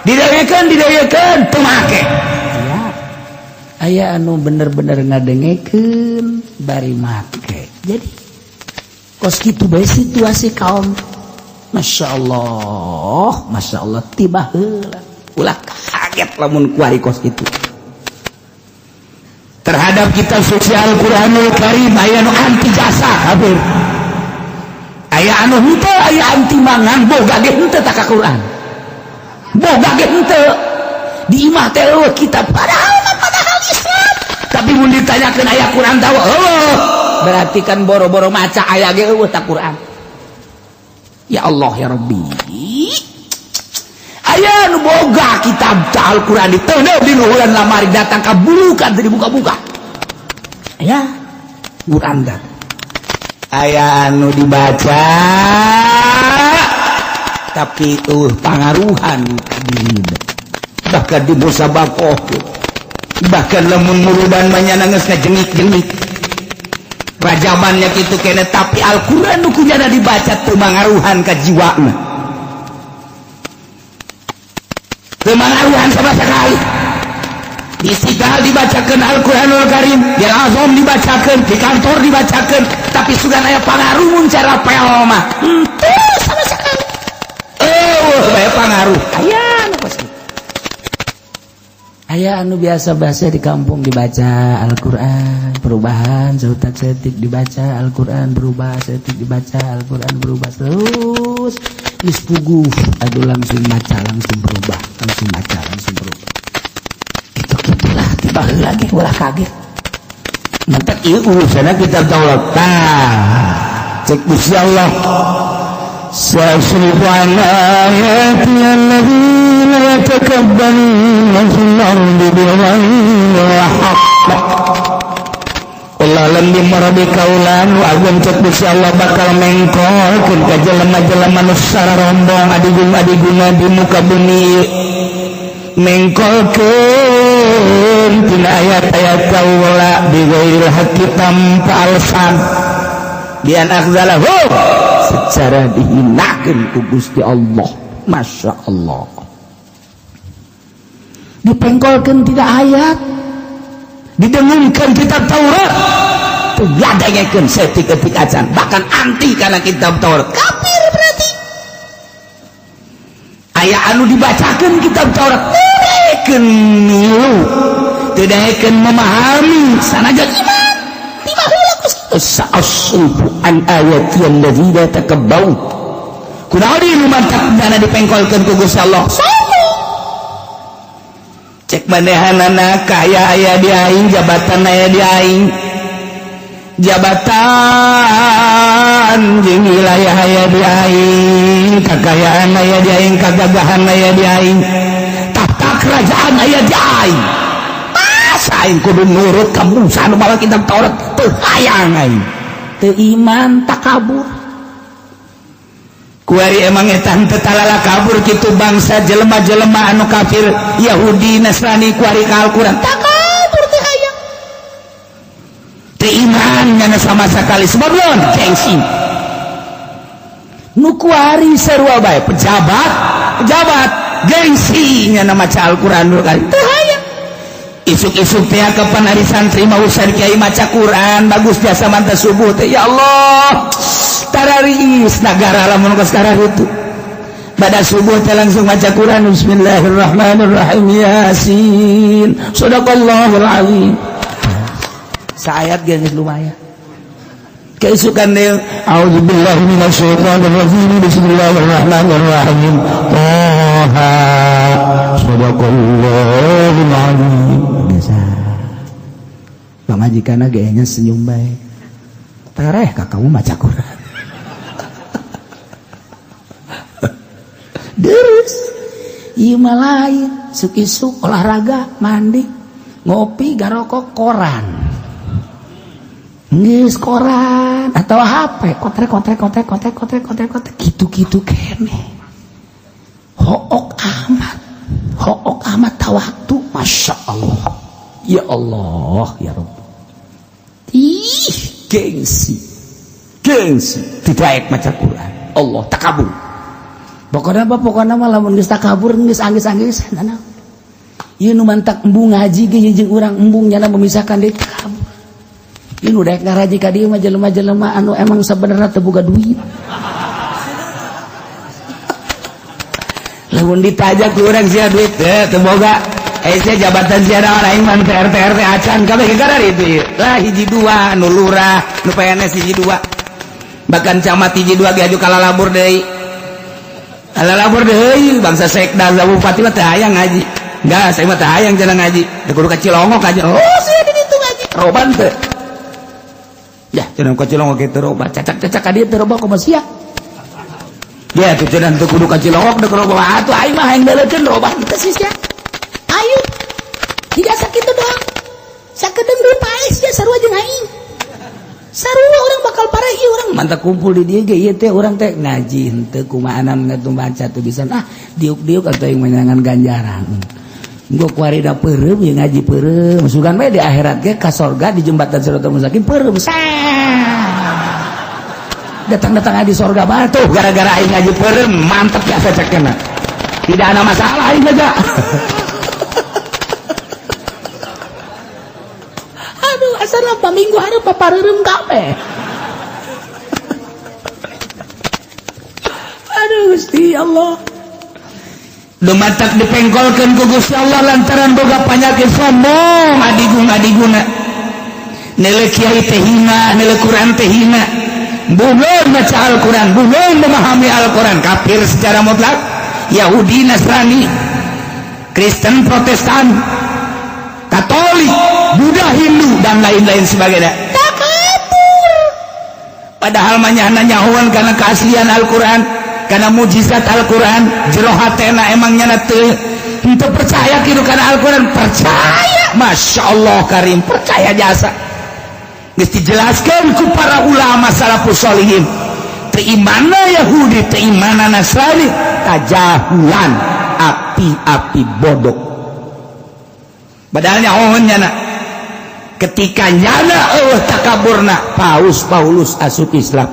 didengekeun, didengekeun teu make. Aya aya anu bener-bener ngadengekeun bari make. Jadi kos kitu bae situasi kaum. Masya Allah, Masya Allah, tiba heula Ulah kaget lamun kuari kos itu. Terhadap kitab suci Al-Qur'anul Karim aya nu anti jasa kafir. Aya anu henteu, aya anti mangan boga ge henteu tak ka Quran. Boga ge henteu. Di imah teh eueuh kitab padahal padahal Islam. Tapi mun ditanyakeun aya Quran tahu eueuh. Berarti kan boro-boro maca aya ge eueuh tak Quran. Ya Allah ya Rabbi. Aya nu boga kitab Al-Qur'an diteuneuh di luhuran lamari datang ka buka teu dibuka-buka. Aya Quran dah. Aya anu dibaca tapi pangaruhan ka dirina. Bahkan di musabaqah bahkan lamun murudan mah nya geus ngajengik-jengik. Rajabannya kitu kene tapi Al-Qur'an nu kunyana dibaca teu mangaruhan ka jiwana. Teu mangaruhan sama sekali. Di Istiqlal dibacakeun Al-Qur'anul Karim, di Al-Azam dibacakeun, di kantor dibacakeun, tapi sugan aya pangaruh mun cara pel mah. Henteu sama sekali. Eueuh bae pangaruh. Aya nu kos kitu. Aya anu biasa-biasa di kampung dibaca Al-Qur'an, perubahan seutak setik dibaca Al-Qur'an berubah, setik dibaca Al-Qur'an berubah terus geus puguh, aduh langsung maca langsung berubah, langsung maca langsung berubah. Gitu-gitulah tiba lagi ulah kaget. Mantak ieu urusanna kitab Taurat. Tah, cek Gusti Allah. Sa'asrifu an ayati alladzina yatakabbaruna fil ardi bighairi haqq. Allah lam dimarabi kaulan wa agung cek Gusti Allah bakal mengkolkeun ka jelema-jelema nu sararombong adigung-adiguna di muka bumi mengkolkeun tina ayat-ayat kaula bighairi haqqi tanpa alasan bian akhzalahu secara dihinakeun ku Gusti Allah. Masya Allah, dipengkolkeun tidak ayat, didengungkeun kitab Taurat, teu ngadengekeun saeutik-eutik acan, bahkan anti kana kitab Taurat, kafir berarti. Aya anu dibacakeun kitab Taurat teu daekeun milu, teu daekeun memahami sanajan iman. Tiba heula kos kitu sa'asrifu an ayati alladzina takabbaru. Kunaon nu mantak dana dipengkolkeun ku Gusti Allah? Sombong. Cek manehanana kaya aya di aing, jabatan aya di aing, jabatan jeung wilayah aya di aing, kakayaan aya di aing, kagagahan aya di aing, tahta kerajaan aya di aing. Masa aing kudu nurut ka Musa nu mawa kitab Taurat? Teu hayang aing. Teu iman takabur. Kuari emang eta henteu talala kabur kitu bangsa jelema-jelema anu kafir Yahudi Nasrani kuari ka Al-Qur'an takabur teu hayang. Teu iman nyana sama sekali sebab naon? Gengsi. Nu kuari sarua bae pejabat, pejabat gengsi nyana maca Al-Qur'an dulu kali teu hayang. Isuk-isuk teh kapan ari santri mau usah kiai maca Quran bagus jasa mantap subuh teh ya Allah. Tararis nagara lamun geus itu pada subuh teh langsung maca Quran bismillahirrahmanirrahim yasin shadaqallahul azim. Saayat ge geus lumayan. Keisukan deui auzubillahi minasyaitonir rajim bismillahirrahmanirrahim toha shadaqallahul azim. Biasa pamajikanna gayanya senyum bae. Tereh ka kamu maca Quran. Terus ieu mah lain, isuk-isuk olahraga, mandi, ngopi, garokok, koran. Geus koran atau HP, kotrek kotrek kotrek kotrek kotrek kotrek kotrek gitu-gitu kene. Hook amat. Hook amat tawaktu, Masya Allah. Ya Allah, ya Rabb. Ih, gengsi. Gengsi, tidak maca Quran. Allah takabur. Pokoknya apa pokoknya mah lamun geus takabur geus anggeus-anggeus nanaon. Ieu nu mantak embung ngaji ge jeung urang embung nyana memisahkan deui takabur. Ieu nu daek ngaraji ka dieu mah jelema-jelema anu emang sabenerna teu boga duit. Mun ditajak ku urang, sia duit teh teu boga. Eh, sia jabatan sia naon? Aing mah RT RT acan, kabeh gara itu lah, hiji dua nu lurah, nu PNS hiji dua, bahkan camat hiji dua ge aju kalalabur deui, kalalabur deui. Bangsa sekda, bupati mah teu hayang ngaji. Enggak, saya mah teu hayang cenah ngaji, teu kudu ka Cilongok aja. Oh, sia di ditu ngaji roban teu ya cenah, ka Cilongok kitu roban, cacak-cacak ka dieu teu roba, kumaha sia ya tuh cenah, teu kudu ka Cilongok teu roba atuh, aing mah hayang deuleukeun roban teu sih sia. Ayo, tidak sakit doang, sakedeung deui paes ya, sarua jeung aing, sarua orang bakal parah ieu urang. Mantap kumpul di dieu ge ieu teh, urang teh ngaji henteu kumaanan, ngatu baca tuh bisa ah diuk-diuk atau yang menyangan ganjaran. Gua kuari da peureum ya, ngaji peureum, sugan we di akhirat ge ka sorga, di jembatan Siratal Mustaqim peureum, datang-datang di sorga batu gara-gara aing ngaji peureum. Mantep ya, saya cek tidak ada masalah aing aja. Aduh, asal apa minggu hari papareureum kabeh. Aduh Gusti Allah. Dumatak dipengkolkeun ku Gusti Allah lantaran boga panyakit sombong, adigung adiguna, nele kiai teh hina, nele Quran teh hina, belum baca Al-Quran, belum memahami Al-Quran, kafir secara mutlak, Yahudi, Nasrani, Kristen, Protestan, Katolik, Buddha, Hindu, dan lain-lain sebagainya. Takabur. Padahal manyana nyahoan karena keaslian Al-Quran, karena mujizat Al-Quran, jero hatena emang nyana teu henteu percaya kitu kana Al-Quran, percaya Masya Allah Karim, percaya jasa. Geus dijelaskeun ku para ulama salafus sholihin, teu imana Yahudi, teu imana Nasrani, tajahulan api-api bodoh. Padahal nyahoan nyana ketika nyana eueuh takaburna, Paus Paulus asup Islam.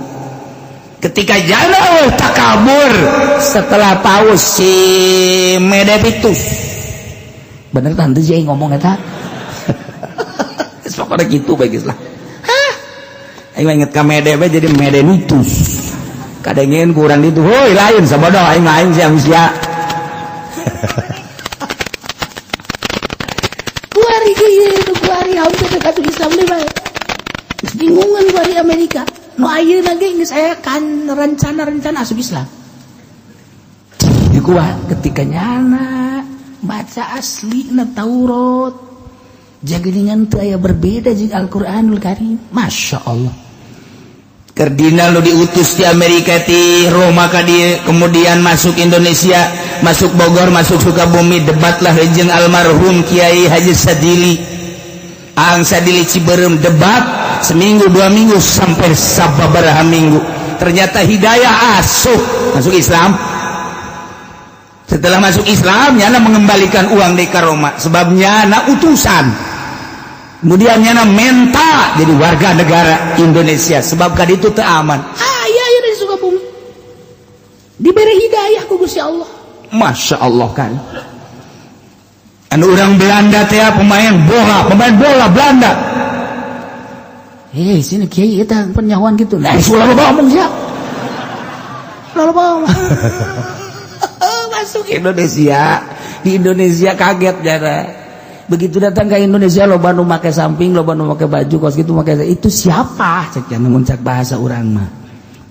Ketika nyana eueuh takabur, setelah Paus si Medevitus, Bener tante sih ngomong eta. Pokoknya gitu baik lah. Hah, aing inget ka Mede we jadi Medenitus, kadangin kurang itu, hoi lain sabodoh aing, lain sia sia. Kuari ge ieu, kuari hampir dekat Islam deui bae. Geus bingungan kuari Amerika. Nu ayeuna ge geus aya kan rencana-rencana asup Islam. Di kuat ketika nyana baca asli na Taurat, jageningan teu aya berbeda jeung Al-Qur'anul Karim. Masya Allah. Kardinal nu diutus di Amerika ti Roma ka dieu, kemudian masuk Indonesia, masuk Bogor, masuk Sukabumi, debatlah jeung almarhum Kiai Haji Sadili, Aang Sadili Ciberem, debat seminggu 2 minggu sampai sababaraha minggu, ternyata hidayah, asup masuk Islam. Setelah masuk Islam, nyana mengembalikan uang di ka Roma sebab nyana utusan. Kemudian nyana menta jadi warga negara Indonesia sebab kan itu teu aman. Ah iya iya, di Sukabumi diberi hidayah ku Gusti Allah. Masya Allah kan, anu orang Belanda teh, pemain bola Belanda. Eh, sini kiai eta penyahuan gitu. Nah, ulah loba ngomong sia. Ulah loba ngomong. Masuk Indonesia, di Indonesia kaget jara. Begitu datang ke Indonesia, loba nu make samping, loba nu make baju kaos gitu, make itu siapa? Cek jangan muncak bahasa urang mah.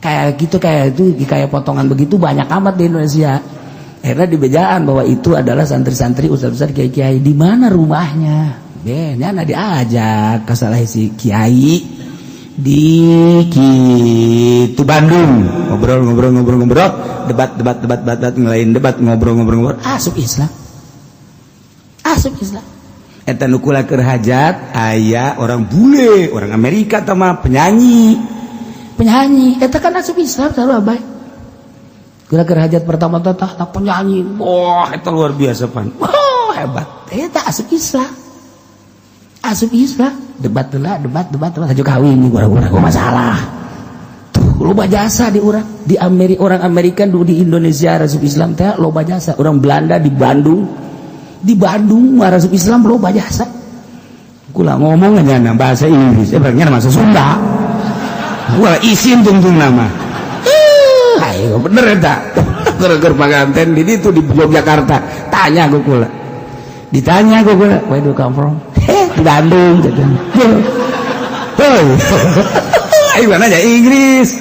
Kayak gitu, kayak itu, kayak potongan begitu banyak amat di Indonesia. Akhirnya dibejaan bahwa itu adalah santri-santri, ustaz-ustaz, kiai-kiai. Di mana rumahnya? Be, nyana diajak ke salah si kiai di gitu Bandung, ngobrol ngobrol ngobrol ngobrol, debat debat debat debat, debat ngelain debat, ngobrol ngobrol ngobrol. Asup Islam, asup Islam. Eta nu kula keur hajat aya orang bule, orang Amerika tama penyanyi. Penyanyi eta kan asup Islam selalu abai. Kula keur hajat pertama teh tah penyanyi. Wah, eta luar biasa pan. Wah, hebat eta, asup Islam, asup Islam, debat lah, debat debat debat, aju kawin urang-urang masalah tuh. Loba jasa di urang di Amerika, orang Amerika di Indonesia asup Islam teh loba jasa. Orang Belanda di Bandung, di Bandung asup Islam loba jasa. Kula ngomong aja na bahasa Inggris, eh barangnya bahasa Sunda. Wah, isin tungtung nama. Ayo bener eta. Keur panganten di ditu di Yogyakarta. Tanya ku kula. Ditanya ku kula, "Where do you come from?" "Heh, di Bandung." Hei. Ayo nanya Inggris.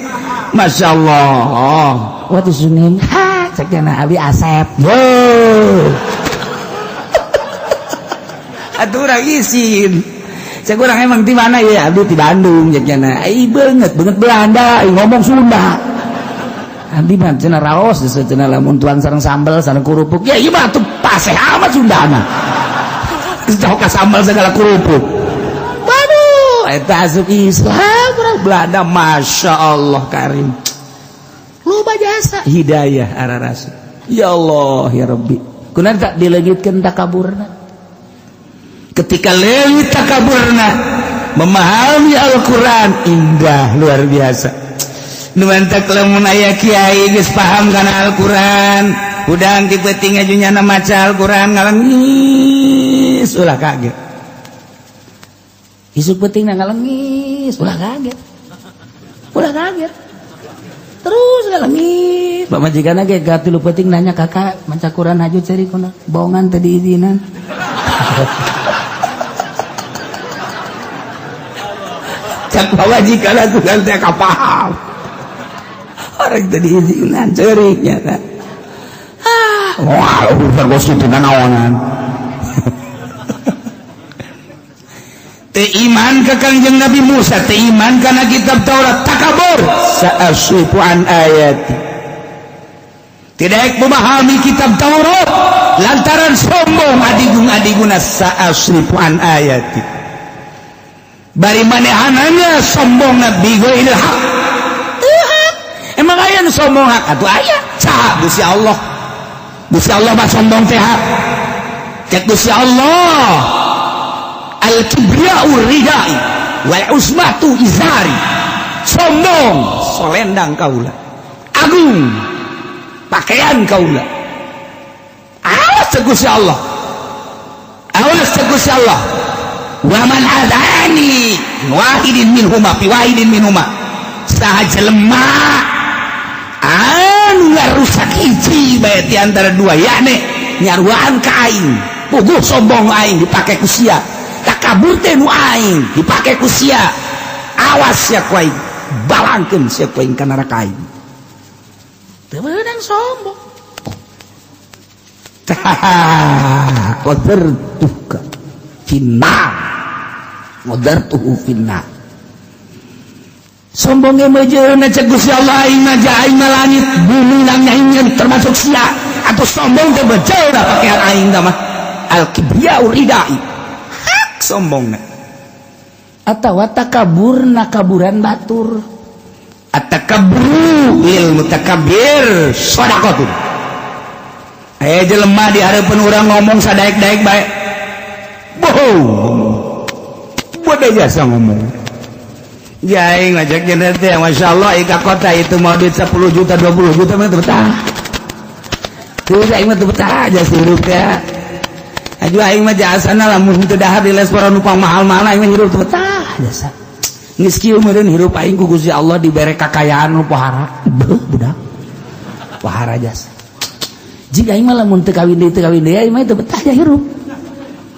Masya Allah. "What is your name?" "Ha, cek cenah abi Asep." Wow. Atuh urang isin. Cek urang emang di mana ya? Abdi di Bandung cek cenah. Ai beungeut, beungeut Belanda, ai ngomong Sunda. Abdi mah cenah raos cenah lamun tuang sareng sambel sareng kerupuk. Ya ieu mah atuh paseh amat Sunda mah. Geus ka sambal segala kerupuk. Waduh, eta asup Islam urang Belanda, Masya Allah Karim. Loba jasa hidayah arah rasul. Ya Allah ya Rabbi. Kunaon tak dileungitkeun takaburna? Ketika leungit takaburna memahami Al-Quran indah luar biasa. Nu mantak lamun aya kiai geus paham kana Al-Quran, hudang ti peuting aju nyana maca Al-Quran ngalengis ulah kaget. Isuk peuting ngalengis ulah kaget. Ulah kaget. Terus ngalengis. Pamajikanna ge gatilu peuting nanya kakak maca Quran hajut ceri kuna bohongan teu diizinan. Cak pamajikan atuh kan teh kapaham. Orang teu diizinan ceuriknya kan. Ah, wah urusan bos itu nanaonan. Teu iman ka Kangjeng Nabi Musa, teu iman kana kitab Taurat, takabur. Sa'asrifu an ayati. Tidak memahami kitab Taurat lantaran sombong adigung-adiguna sa'asrifu an ayati. Bari manehananya sombong nabi ghairil haq. Emang aya nu sombong hak atuh aya? Saha? Gusti Allah. Gusti Allah mah sombong teh hak. Cek Gusti Allah. Al-kibriya'u ridai wal usmatu izari. Sombong solendang kaula. Agung pakaian kaula. Awas cek Gusti Allah. Awas cek Gusti Allah. Wa man adani wahidin minhuma fi wahidin minhuma. Saha jelema anu ngarusak hiji bae di antara dua, yakni nyaruaan ka aing, puguh sombong aing dipake ku sia, takabur teh nu aing dipake ku sia. Awas sia ku aing, balangkeun sia ku aing ka neraka aing. Teu meunang sombong. Tah, qadartuka finnar. Qadartuhu finnar. Sombongnya mejeuna cek Gusti Allah aing mah aing mah langit bumi nang nyaingeun termasuk sia. Atau sombong teh bejeuna pakaian aing tah mah. Al kibriya'u ridai. Hak sombongna. Atawa takaburna kaburan batur. At-takabburu lil mutakabbir shadaqatun. Aya jelema di hareupeun urang ngomong sadaek-daek bae. Bohong. Bodoh jasa ngomong. Jaing ngajak jenderal teh, Masya Allah, ika kota itu mau duit 10 juta, 20 juta mah teu betah. Teu aing mah teu betah jasa hirup teh. Aju aing mah jasana lamun teu dahar di restoran nu mahal-mahal aing mah hirup teu betah jasa. Geus kieu meureun hirup aing ku Gusti Allah dibere kakayaan nu pohara. Beuh budak. Pohara jasa. Jika aing mah lamun teu kawin deui aing mah teu betah ja hirup.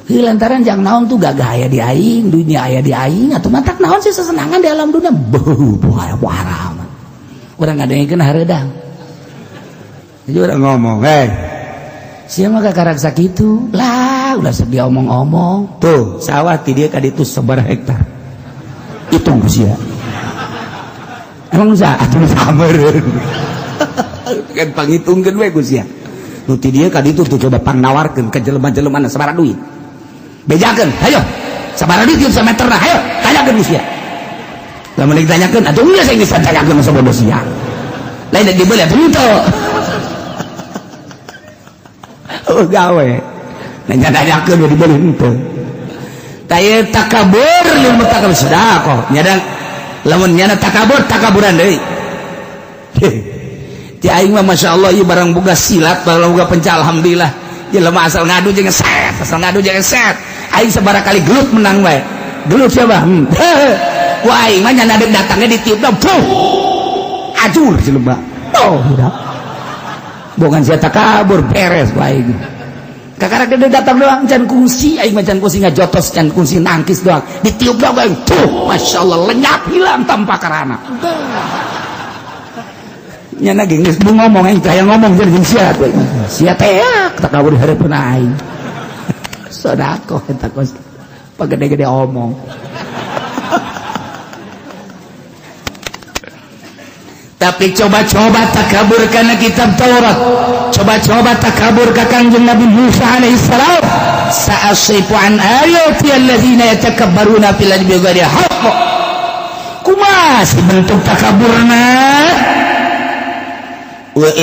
Heuh lantaran jang naon tuh gagah aya di aing, dunia aya di aing, atuh matak naon sih sesenangan di alam dunia. Beuh, pohara mah. Urang ngadengkeun hareudang. Jadi urang ngomong, "Hei, sia mah kakarak sakitu." Lah, ulah sok diomong-omong. Tuh, sawah ti dieu ka ditu sabaraha hektar. Hitung ku sia. Emang usaha atuh sameureun. Kan pangitungkeun we ku sia. Nu ti dieu ka ditu tuh coba pangnawarkeun ka jelema-jelema sabaraha duit. Bejakeun, hayo. Sabaraha duit ieu sameterna, hayo, tanyakeun ku sia. Lamun ditanyakeun, atuh geus aing geus tanyakeun masa bodoh sia. Lain dibeli atuh henteu. Oh gawe. Nanya-nanyakeun we dibeli henteu. Tah ieu takabur lil mutakabir sedekah. Nyadang lamun nyana takabur takaburan deui. Ti aing mah masyaallah ieu barang boga silat, barang boga penca alhamdulillah. Jelema asal ngadu jeung set, asal ngadu jeung set. Aing sabaraha kali gelut menang wae. Gelut siapa? Wah aing mah nyana deuk datangnya ditiupna puh. Ajur jelema. Oh budak. Bongan sia takabur beres bae. Kakara gede datang doang, can kungsi aing mah, can kungsi ngajotos, can kungsi nangkis doang, ditiup doang aing tuh, Masya Allah, lenyap, hilang tanpa karana. Nyana geus ngomong, aing teh ngomong jeung sia sia teh takabur di hareupeun aing. Sedekah eta kos pagede-gede omong. Tapi coba-coba takabur karena kitab Taurat, coba-coba takabur ka Kangjeng Nabi Musa alaihissalam. Sa'asrifu an ayati alladzina yatakabbaruna fil ardi bighairi haqq. Kumaha si bentuk takaburna? Wa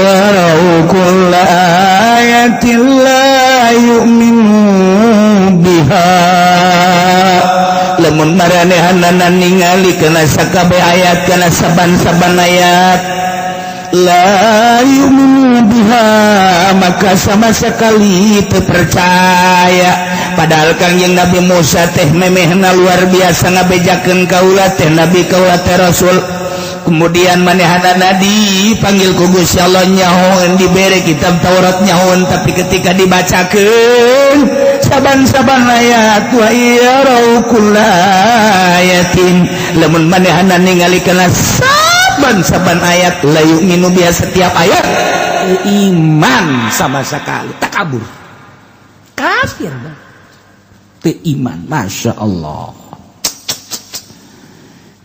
yarau kulla ayatin la yu'minu biha. Lamun maranehanana ningali kana sakabeh ayat, kana saban-saban ayat, la yu'minu biha, maka sama sekali teu percaya. Padahal Kangjeng Nabi Musa teh memehna luar biasa ngabejakeun kaula teh nabi, kaula teh rasul. Kemudian manehanana dipanggil ku Gusti Allah, nyahoeun, dibere kitab Taurat, nyahoeun, tapi ketika dibacakeun saban-saban ayat, wa yarau kulla ayatin, lamun manehana ningali kana saban-saban ayat, la yu'minu biha, setiap ayat iman sama sekali, takabur, kafir teu iman. Masya Allah.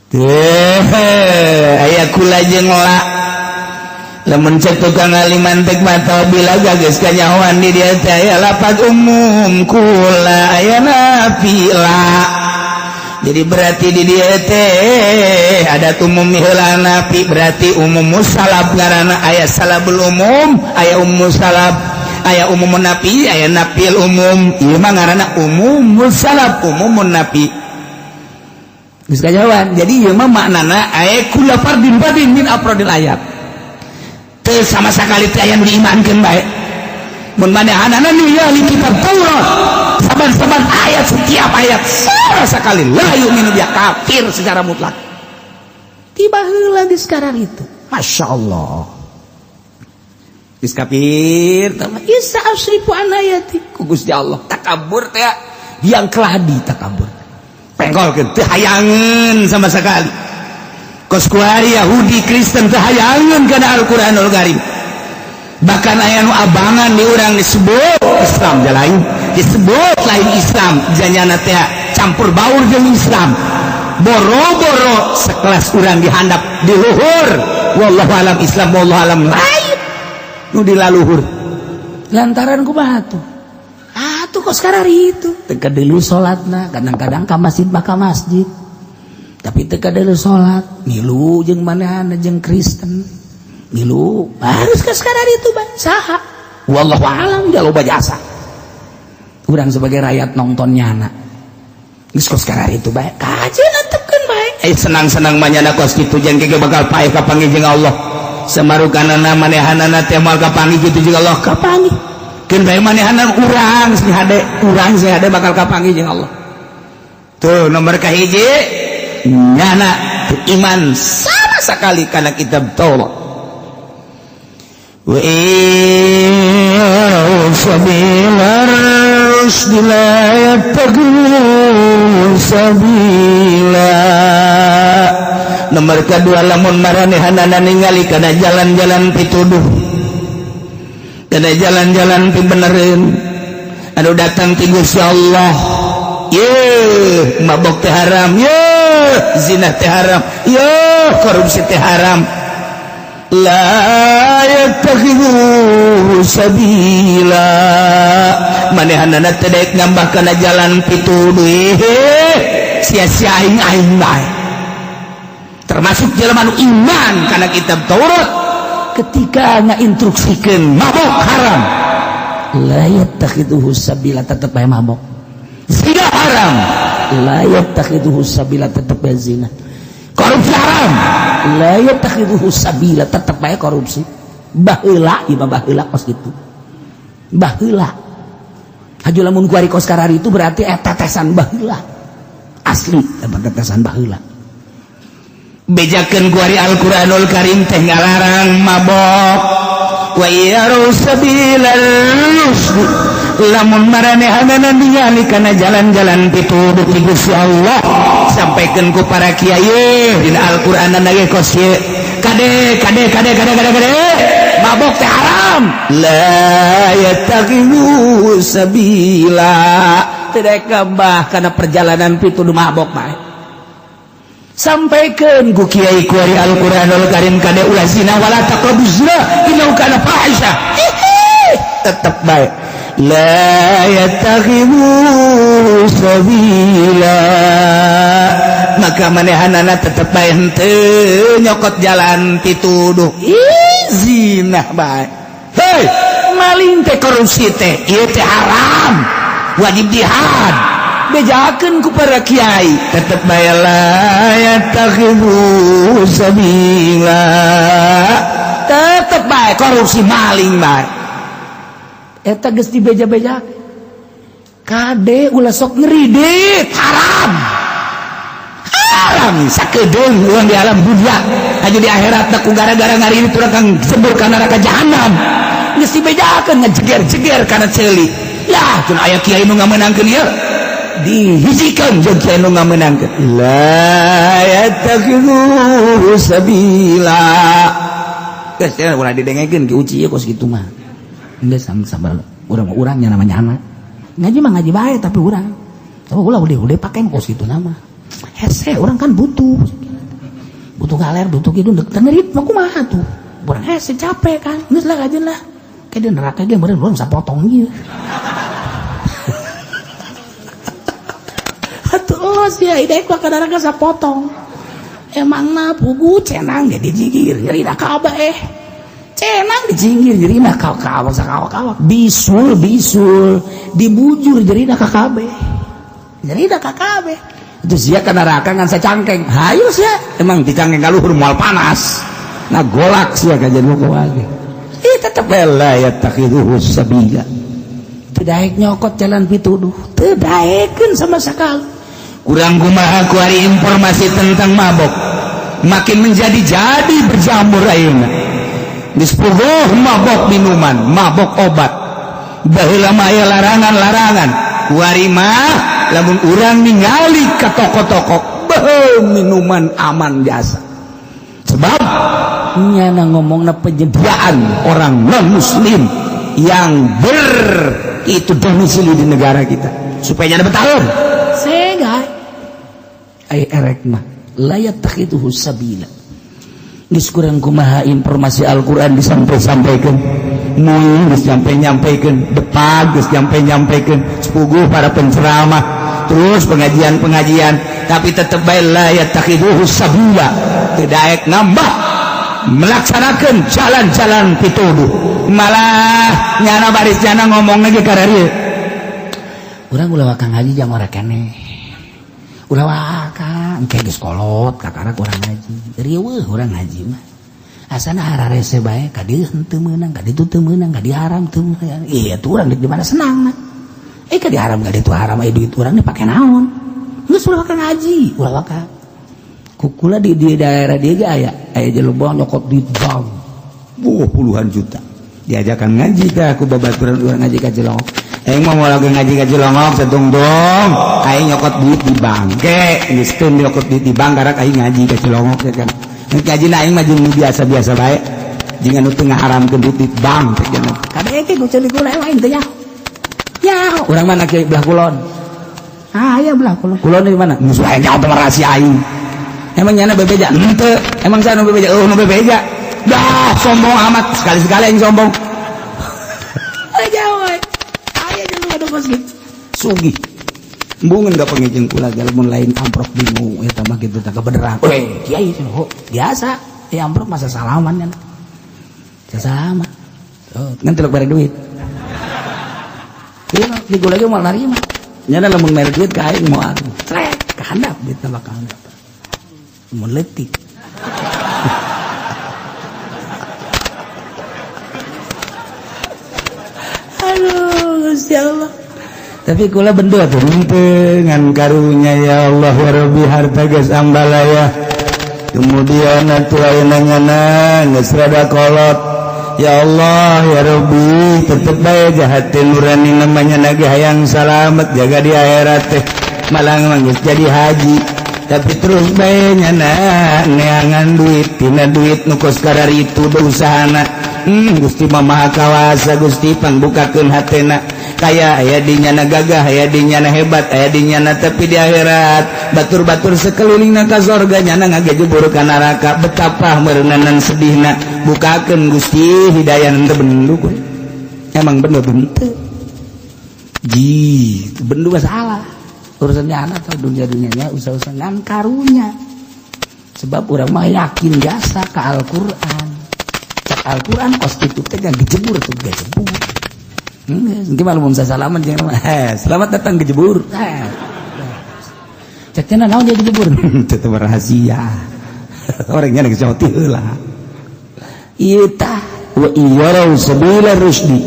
Teh aya kula jeung la lamun cek tukang aliman tek mata bila geus kanyahoan di dieu teh aya lapat umum kula, aya nafi la. Jadi berarti di dieu teh ada umum heula nafi, berarti umum musalab, ngaranna aya salabul umum, aya umum salab, aya umum nafi, aya nafil umum. Ieu mah ngaranna umum musalab, umumun nafi. Geus kajawan. Jadi ieu mah maknana aya kula fardin fardin min afradil ayat. Teu sama sekali teh aya nu diimankeun bae. Mun manehanana ningali kitab Taurat saban-saban ayat, setiap ayat, sama sekali la yu'minu biha, kafir secara mutlak. Tiba heula geus sekarang itu. Masya Allah. Geus kafir tah isa asrifu an ayati ku Gusti Allah. Takabur teh yang keladi takabur. Penggolkeun teu hayangeun sama sekali. Kos kuari Yahudi Kristen teu hayangeun kana Al-Qur'anul Karim. Bahkan aya nu abangan di urang disebut Islam ja lain, disebut lain Islam janyana teh campur baur jeung Islam. Boro-boro sekelas urang dihandap di luhur, wallahu alam Islam, wallahu alam lain nu di laluhur. Lantaran kumaha tuh? Atuh kok sekarang itu teu dulu salatna, kadang-kadang ka masjid mah ka masjid, tapi teu dulu salat, milu jeung manehna, jeung Kristen milu harus ke sekarang itu bae saha, wallahu alam ja loba jasa. Urang sebagai rakyat nonton nyana geus kos sekarang itu bae kajeun antepkeun bae. Eh, senang-senang manyana kos kitu jeung ge bakal paeh kapanggih jeung Allah. Semarukanana manehanana teh moal kapanggih kitu jeung Allah, kapanggih. Keun bae manehana, urang sing hade, urang sing hade bakal kapanggih jeung Allah. Tuh nomor kahiji, nyana teu iman sama sekali kana kitab Taurat. Wa sabila rusdi la yattakhidhu sabila. Nomor kedua, lamun maranehanana ningali kana jalan-jalan pituduh, kana jalan-jalan pibenereun anu datang ti Gusti Allah, ye mabok teh haram, ye zina teh haram, ye korupsi teh haram, la yattakhidhu sabila, manehanana teh daek nambah kana jalan pituduh, sia-sia aing aing bae. Termasuk jelema nu iman kana kitab Taurat ketika ngainstruksikeun mabok haram, la yattakhidhu sabila, tetep bae mabok. Zina haram, la yattakhidhu sabila, tetep bae zina. Korupsi haram, la yattakhidhu sabila, tetep bae korupsi. Baheula ieu mah, baheula kos kitu, baheula. Haju lamun kuari kos karari itu berarti eta tetesan baheula asli, eta tetesan baheula. Bejakeun ku ari Al-Qur'anul Karim teh ngalarang mabok. Wa yaru sabilal rusd, lamun maranehanana ningali kana jalan-jalan pituduh ti Gusti Allah, sampaikan ku para kiai dina Al-Qur'an ge kos ieu. Kade kade kade kade kade kade, mabok teh haram. La yattakhidhu sabila, tidak kembah karena perjalanan pituduh mabok bae. Sampaikan ku kiai ku ari Al-Qur'anul Karim, kade ulah zina, wala taqrabuz zina innahu kana fahisha, tetep bae la yattakhidhu sabila. Maka manehanana tetep bae henteu nyokot jalan pituduh. Ih, zina bae. Hei, maling teh, korupsi teh, ieu teh haram, wajib jihad. Bejakeun ku para kiai, tetep bae la yattakhidhu sabila, tetep bae korupsi, maling bae. Eta geus dibeja-beja, kade ulah sok ngeridit, haram haram. Sakedeung urang di alam dunia aja, di akhirat ku gara-gara ngaridit urang kang sebur ka neraka jahanam. Geus dibejakeun, ngajeger-jeger kana ceuli. Ya cenah, aya kiai nu ngamenangkeun ieu, dihijikeun jeung kiai nu ngamenangkeun. La yattakhidhu sabila. Geus ulah didengekeun ki uci ieu kos kitu mah. Geus sabar, urang urangnya namanya anak ngaji mah ngaji bae, tapi urang oh ulah udah pakai kos kitu nama hese. Urang kan butuh butuh galer, butuh gitu, tengerit mah kumaha tuh urang hese, capek kan. Geus lah, kajeun lah, kayak di neraka ge meureun urang sapotong ieu. Atuh los ya ide ka neraka sapotong. Emang mah pugu cenang ge dijigir nyeri kabeh, cenang dijinggir jerina ka kawak sakawak-kawak, bisul bisul dibujur jerina ka kabeh, jerina ka kabeh. Itu sia ka neraka ngan sacangkeng. Hayu sia, emang dicangkeng ka luhur moal panas. Nah, golak sia ka jadi wae. Ih, tetep la yattakhidhu sabila. Teu daek nyokot jalan pituduh, teu daekeun sama sekali. Kurang kumaha ku ari informasi tentang mabok makin menjadi-jadi, berjamur ayeuna. Geus puguh mabok minuman, mabok obat. Baheula mah aya larangan-larangan. Kuari mah lamun urang ningali ka toko-toko, beuh, minuman aman jasa. Sebab nyana ngomongna penyediaan orang non muslim yang ber itu domisili di negara kita supaya nyana bertahun. Sehingga ay erek mah la yattakhidhu sabila. Geus kurang kumaha informasi Al-Qur'an disampai-sampaikan, mui geus nyampe-nyampekeun, depan geus nyampe-nyampekeun, sepuguh para penceramah, terus pengajian-pengajian, tapi tetep bae la yattakhidhu sabila, teu daek nambah melaksanakan jalan-jalan pituduh. Malah nyana baris nyana ngomong lagi kararieu, urang ulah wakang ngaji jang ora keneh, ulah wakang engke geus kolot kakara urang ngaji, riweuh urang ngaji mah, asana hararese bae, ka dieu henteu meunang, ka ditu teu meunang, ka dieu haram teu meunang. Iya tuh, urang di mana senang nah, eh, ka dieu haram, ka ditu haram, eh, duit urang dipake naon? Geus ulah wakang ngaji, ulah wakang. Kukula di daerah dia ge aya aya jelema nyokot duit bank. Wuh, puluhan juta. Diajakan ngaji teh aku babaturan urang ngaji ka Cilongok. Aing mah moal lagi ngaji ka Cilongok setungtung. Aing nyokot duit di bank. Ke geus teu nyokot duit di bank karak aing ngaji ka Cilongok ya kan. Ngaji na aing mah jeung biasa-biasa bae. Jeung anu teu ngaharamkeun duit di bank teh cenah. Kabeh ge ku ceuli kula aing teh nyaho. Nyaho urang mana ke belah kulon. Ah, aya belah kulon. Kulon di mana? Musuh aing nyaho rahasia aing. Emang nyana bebeja? Henteu. Emang saya nu bebeja? Oh, nu bebeja. Dah, sombong amat. Sekali-sekali yang sombong. Aja we. Aya jeung nu kos gitu. Sugih. Embungeun gak pengijeng kula lamun lain amprok bingung eta mah kitu teh kebeneran. Weh, kiai cenah, oh, biasa. Eh, amprok masa salaman kan. Salaman. Oh, ngan tilok bare duit. Iya, di gula ge moal narima. Nyana lamun mere duit ka aing moal. Trek, kahandap duit tambah kahandap. Mun leutik. Aduh, Gusti Allah. Tapi kula bendo tuh henteu ngan karunya ya Allah ya Rabbi, harta geus ambalaya. Kemudian atuh ayeuna nyana geus rada kolot. Ya Allah, ya Rabbi, tetep bae jahat teh nurani namanya nage hayang salamet jaga di akhirat teh. Malang mah geus jadi haji, tapi terus bae nyana neangan duit tina duit nu kos kararitu usahana. Gusti mah Maha Kawasa. Gusti, pangbukakeun hatena. Kaya aya di nyana, gagah aya di nyana, hebat aya di nyana, tapi di akhirat batur-batur sekelilingna ka sorga, nyana ngagejebur ka neraka. Betapa meureunanan sedihna. Bukakeun, Gusti, hidayah. Teu bendu emang bener henteu ji bendu masalah urusannya anak atau dunia dunianya usaha-usaha ngan karunya, sebab urang mah yakin jasa ke Al-Qur'an. Cak Al-Qur'an kos kitu teh gejebur tuh gejebur. Gimana mau salaman jangan, eh, selamat datang gejebur. Eh. Cek cenah naon dia gejebur? Tetep rahasia. Orangnya geus nyaho heula. Ieu tah wa iyarau sabila rusdi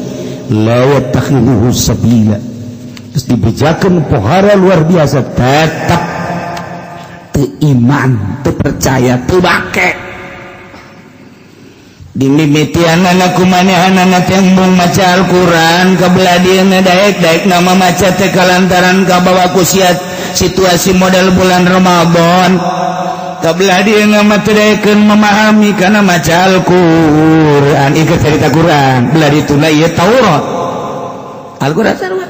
la yattakhidhuhu sabila. Terus dibejakeun pohara luar biasa, tetap teu iman, teu percaya, teu bake. Dimimitian anak kumanehanana tembung maca Al-Quran kabelah dieuna daek-daek nama maca teh kalantaran kabawa ku situasi model bulan Ramadan. Kabelah dieuna mah teu daekeun memahami kana maca Al-Quran. Ieu cerita Quran belah dituna ieu Taurat Al-Quran sarua.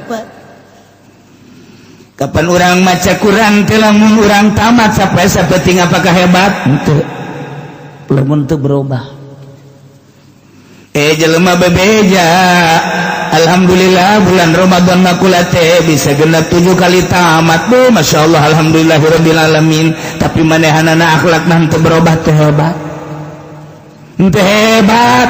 Kapan urang maca Quran teh lamun urang tamat sampai sapeting, apakah hebat? Henteu, lamun teu berubah. Eh, jelema bebeja, alhamdulillah bulan Ramadan makula teh bisa genap 7 kali tamat bu. Masya Allah, alhamdulillahirabbil alamin. Tapi manehanana akhlak mah teu berubah. Teh hebat henteu? Hebat,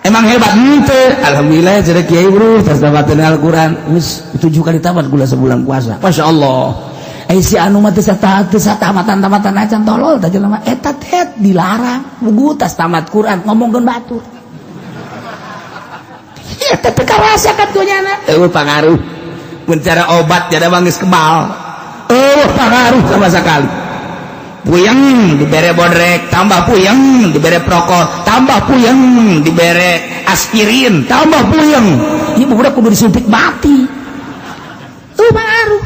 emang hebat henteu? Alhamdulillah jadi kiai bro, tas tamatin Al-Qur'an geus 7 kali tamat gula sebulan puasa. Masya Allah. Eh, si anu mah teu tamatan tamatan acan, tolol tah jelema eta teh. Dilarang bugu tas tamat Quran ngomongkeun batur eta teh karasa kat nyana. Eueuh pangaruh. Mun cara obat jadi mah geus kebal, eueuh pangaruh sama sekali. Puyeng dibere bodrek, tambah puyeng. Dibere prokol, tambah puyeng. Dibere aspirin, tambah puyeng. Ieu budak kudu disuntik mati. Eueuh pangaruh.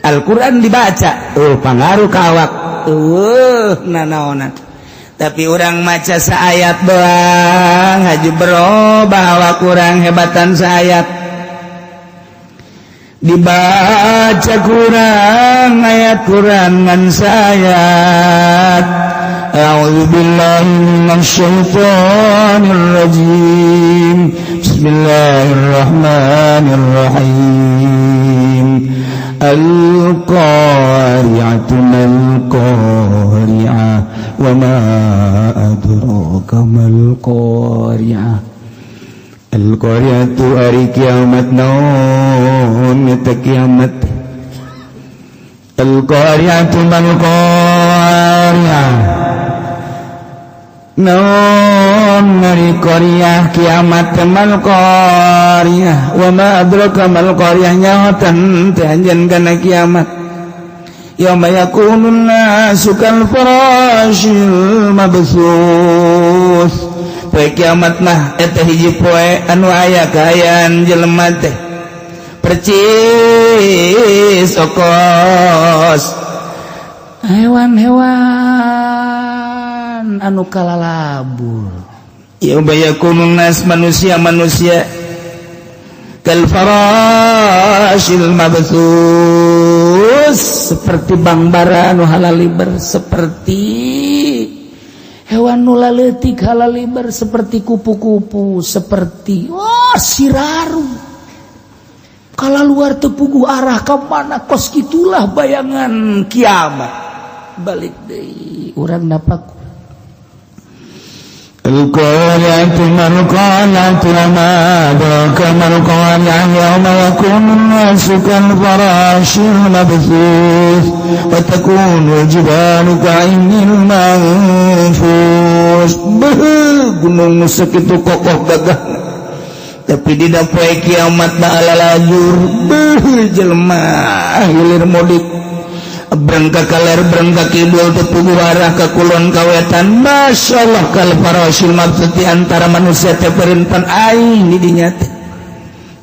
Al-Quran dibaca, oh pangaruh ka awak nanaonan. Tapi orang maca saayat doang haji berubah awak kurang. Hebatan saayat dibaca kurang, ayat kurang ngan sayat. A'udzu billahi minasyaitonir rajim. Bismillahirrahmanirrahim. Al-qari'atu mal qari'ah wa ma adraka mal qari'ah. Al-qari'atu ari kiamat. Naon eta kiamat? Al-qari'atu mal qari'ah. Naon ari qari'ah kiamat? Mal qari'ah wa ma adraka mal qari'ah. Nyahotan teh anjeun kana kiamat? Yauma yakunun nasu kal farashil mabtsus. Poe kiamat mah eta hiji poe anu aya kaayaan jelema teh percis okos hewan-hewan anu kalalabur. Yauma yakunun nas, manusia-manusia, kal farashil mabtsus, seperti bangbara anu halaliber, seperti hewan nu laletik halaliber, seperti kupu-kupu, seperti oh siraru kalau luar tepugu arah ke mana. Kos itulah bayangan kiamat. Balik deui urang napak. القارعة ما القارعة وما أدراك ما القارعة. يوم يكون الناس كالفراش المبثوث وتكون الجبال كالعهن المنفوش. Gunung sakitu kokoh gagah, tapi di poe kiamat mah alalajur. Beuh, jelema hilir mudik. Breng ka kaler, breng ka kidul, teu puguh arah ka kulon ka wetan. Masya Allah, kal farasyil mabtsuts, di antara manusia teh pan aing di dinya teh.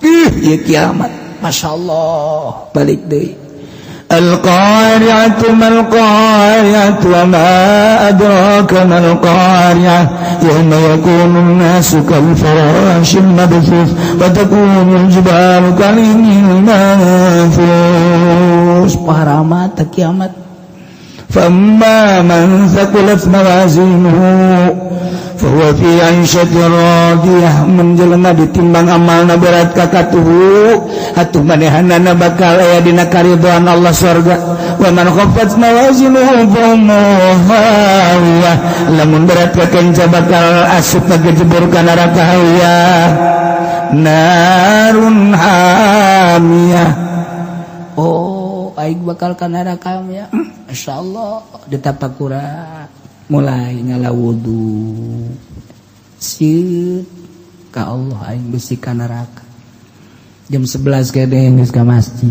Ih, ieu kiamat. Masya Allah, balik deui. القارعة ما القارعة وما أدراك ما القارعة يوم يكون الناس كالفراش المبثوث وتكون الجبال كالعهن المنفوش. Paramat kiamat. فأما من ثقلت موازينه فهو في عيشة راضية. Mun jelema ditimbang amalna berat kakatuhu, atuh manehanana bakal aya dina karidhoan Allah, surga. Wa man khaffat mawazinuhu fa ummuhu hawiyah. Lamun berat kakenca, bakal asup kejebur ka neraka hawiyah, narun hamiyah. Oh, aing bakal ka neraka ya. Masya Allah, ditapakura mulai ngala wudu sieun ka Allah, aing bisi ka neraka. Jam 11 kene geus ka masjid.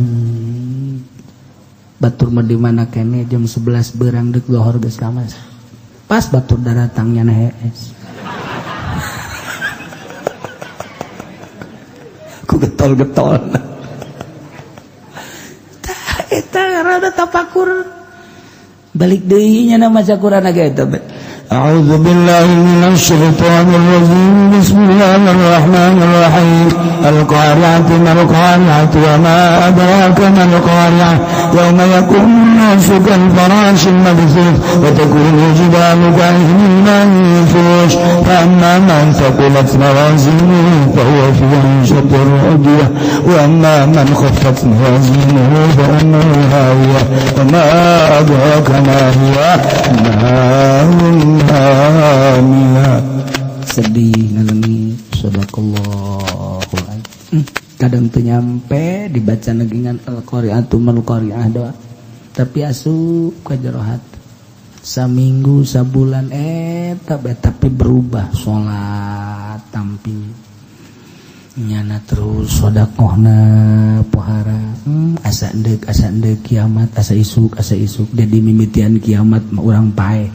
Batur mah di mana kene, jam 11 berang dek lohor geus ka masjid. Pas batur daratangnya na hees ku getol-getol. Tah, eta rada tapakur. Balik deui nya maca Quran ge eta. أعوذ بالله من الشيطان الرجيم، بسم الله الرحمن الرحيم. القارعة ما القارعة وما أدراك ما القارعة يوم يكون الناس كالفراش المبثوث وتكون الجبال كالعهن المنفوش. فأما من ثقلت موازينه فهو في عيشة راضية، وأما من خفت موازينه فأمه هاوية، وما أدراك ما هي، نار hamiyah. Sedih ngalemi. Sadaqallahul azim. Kadang teu nyampe dibaca negingan al-qari'atu mal qari'ah doa, tapi asup ka jero hati saminggu sabulan eta bae, tapi berubah salat tampi nyana, terus sodakohna pohara. Asa endek, asa endek kiamat, asa isuk, asa isuk. Jadi mimitian kiamat mah urang paeh.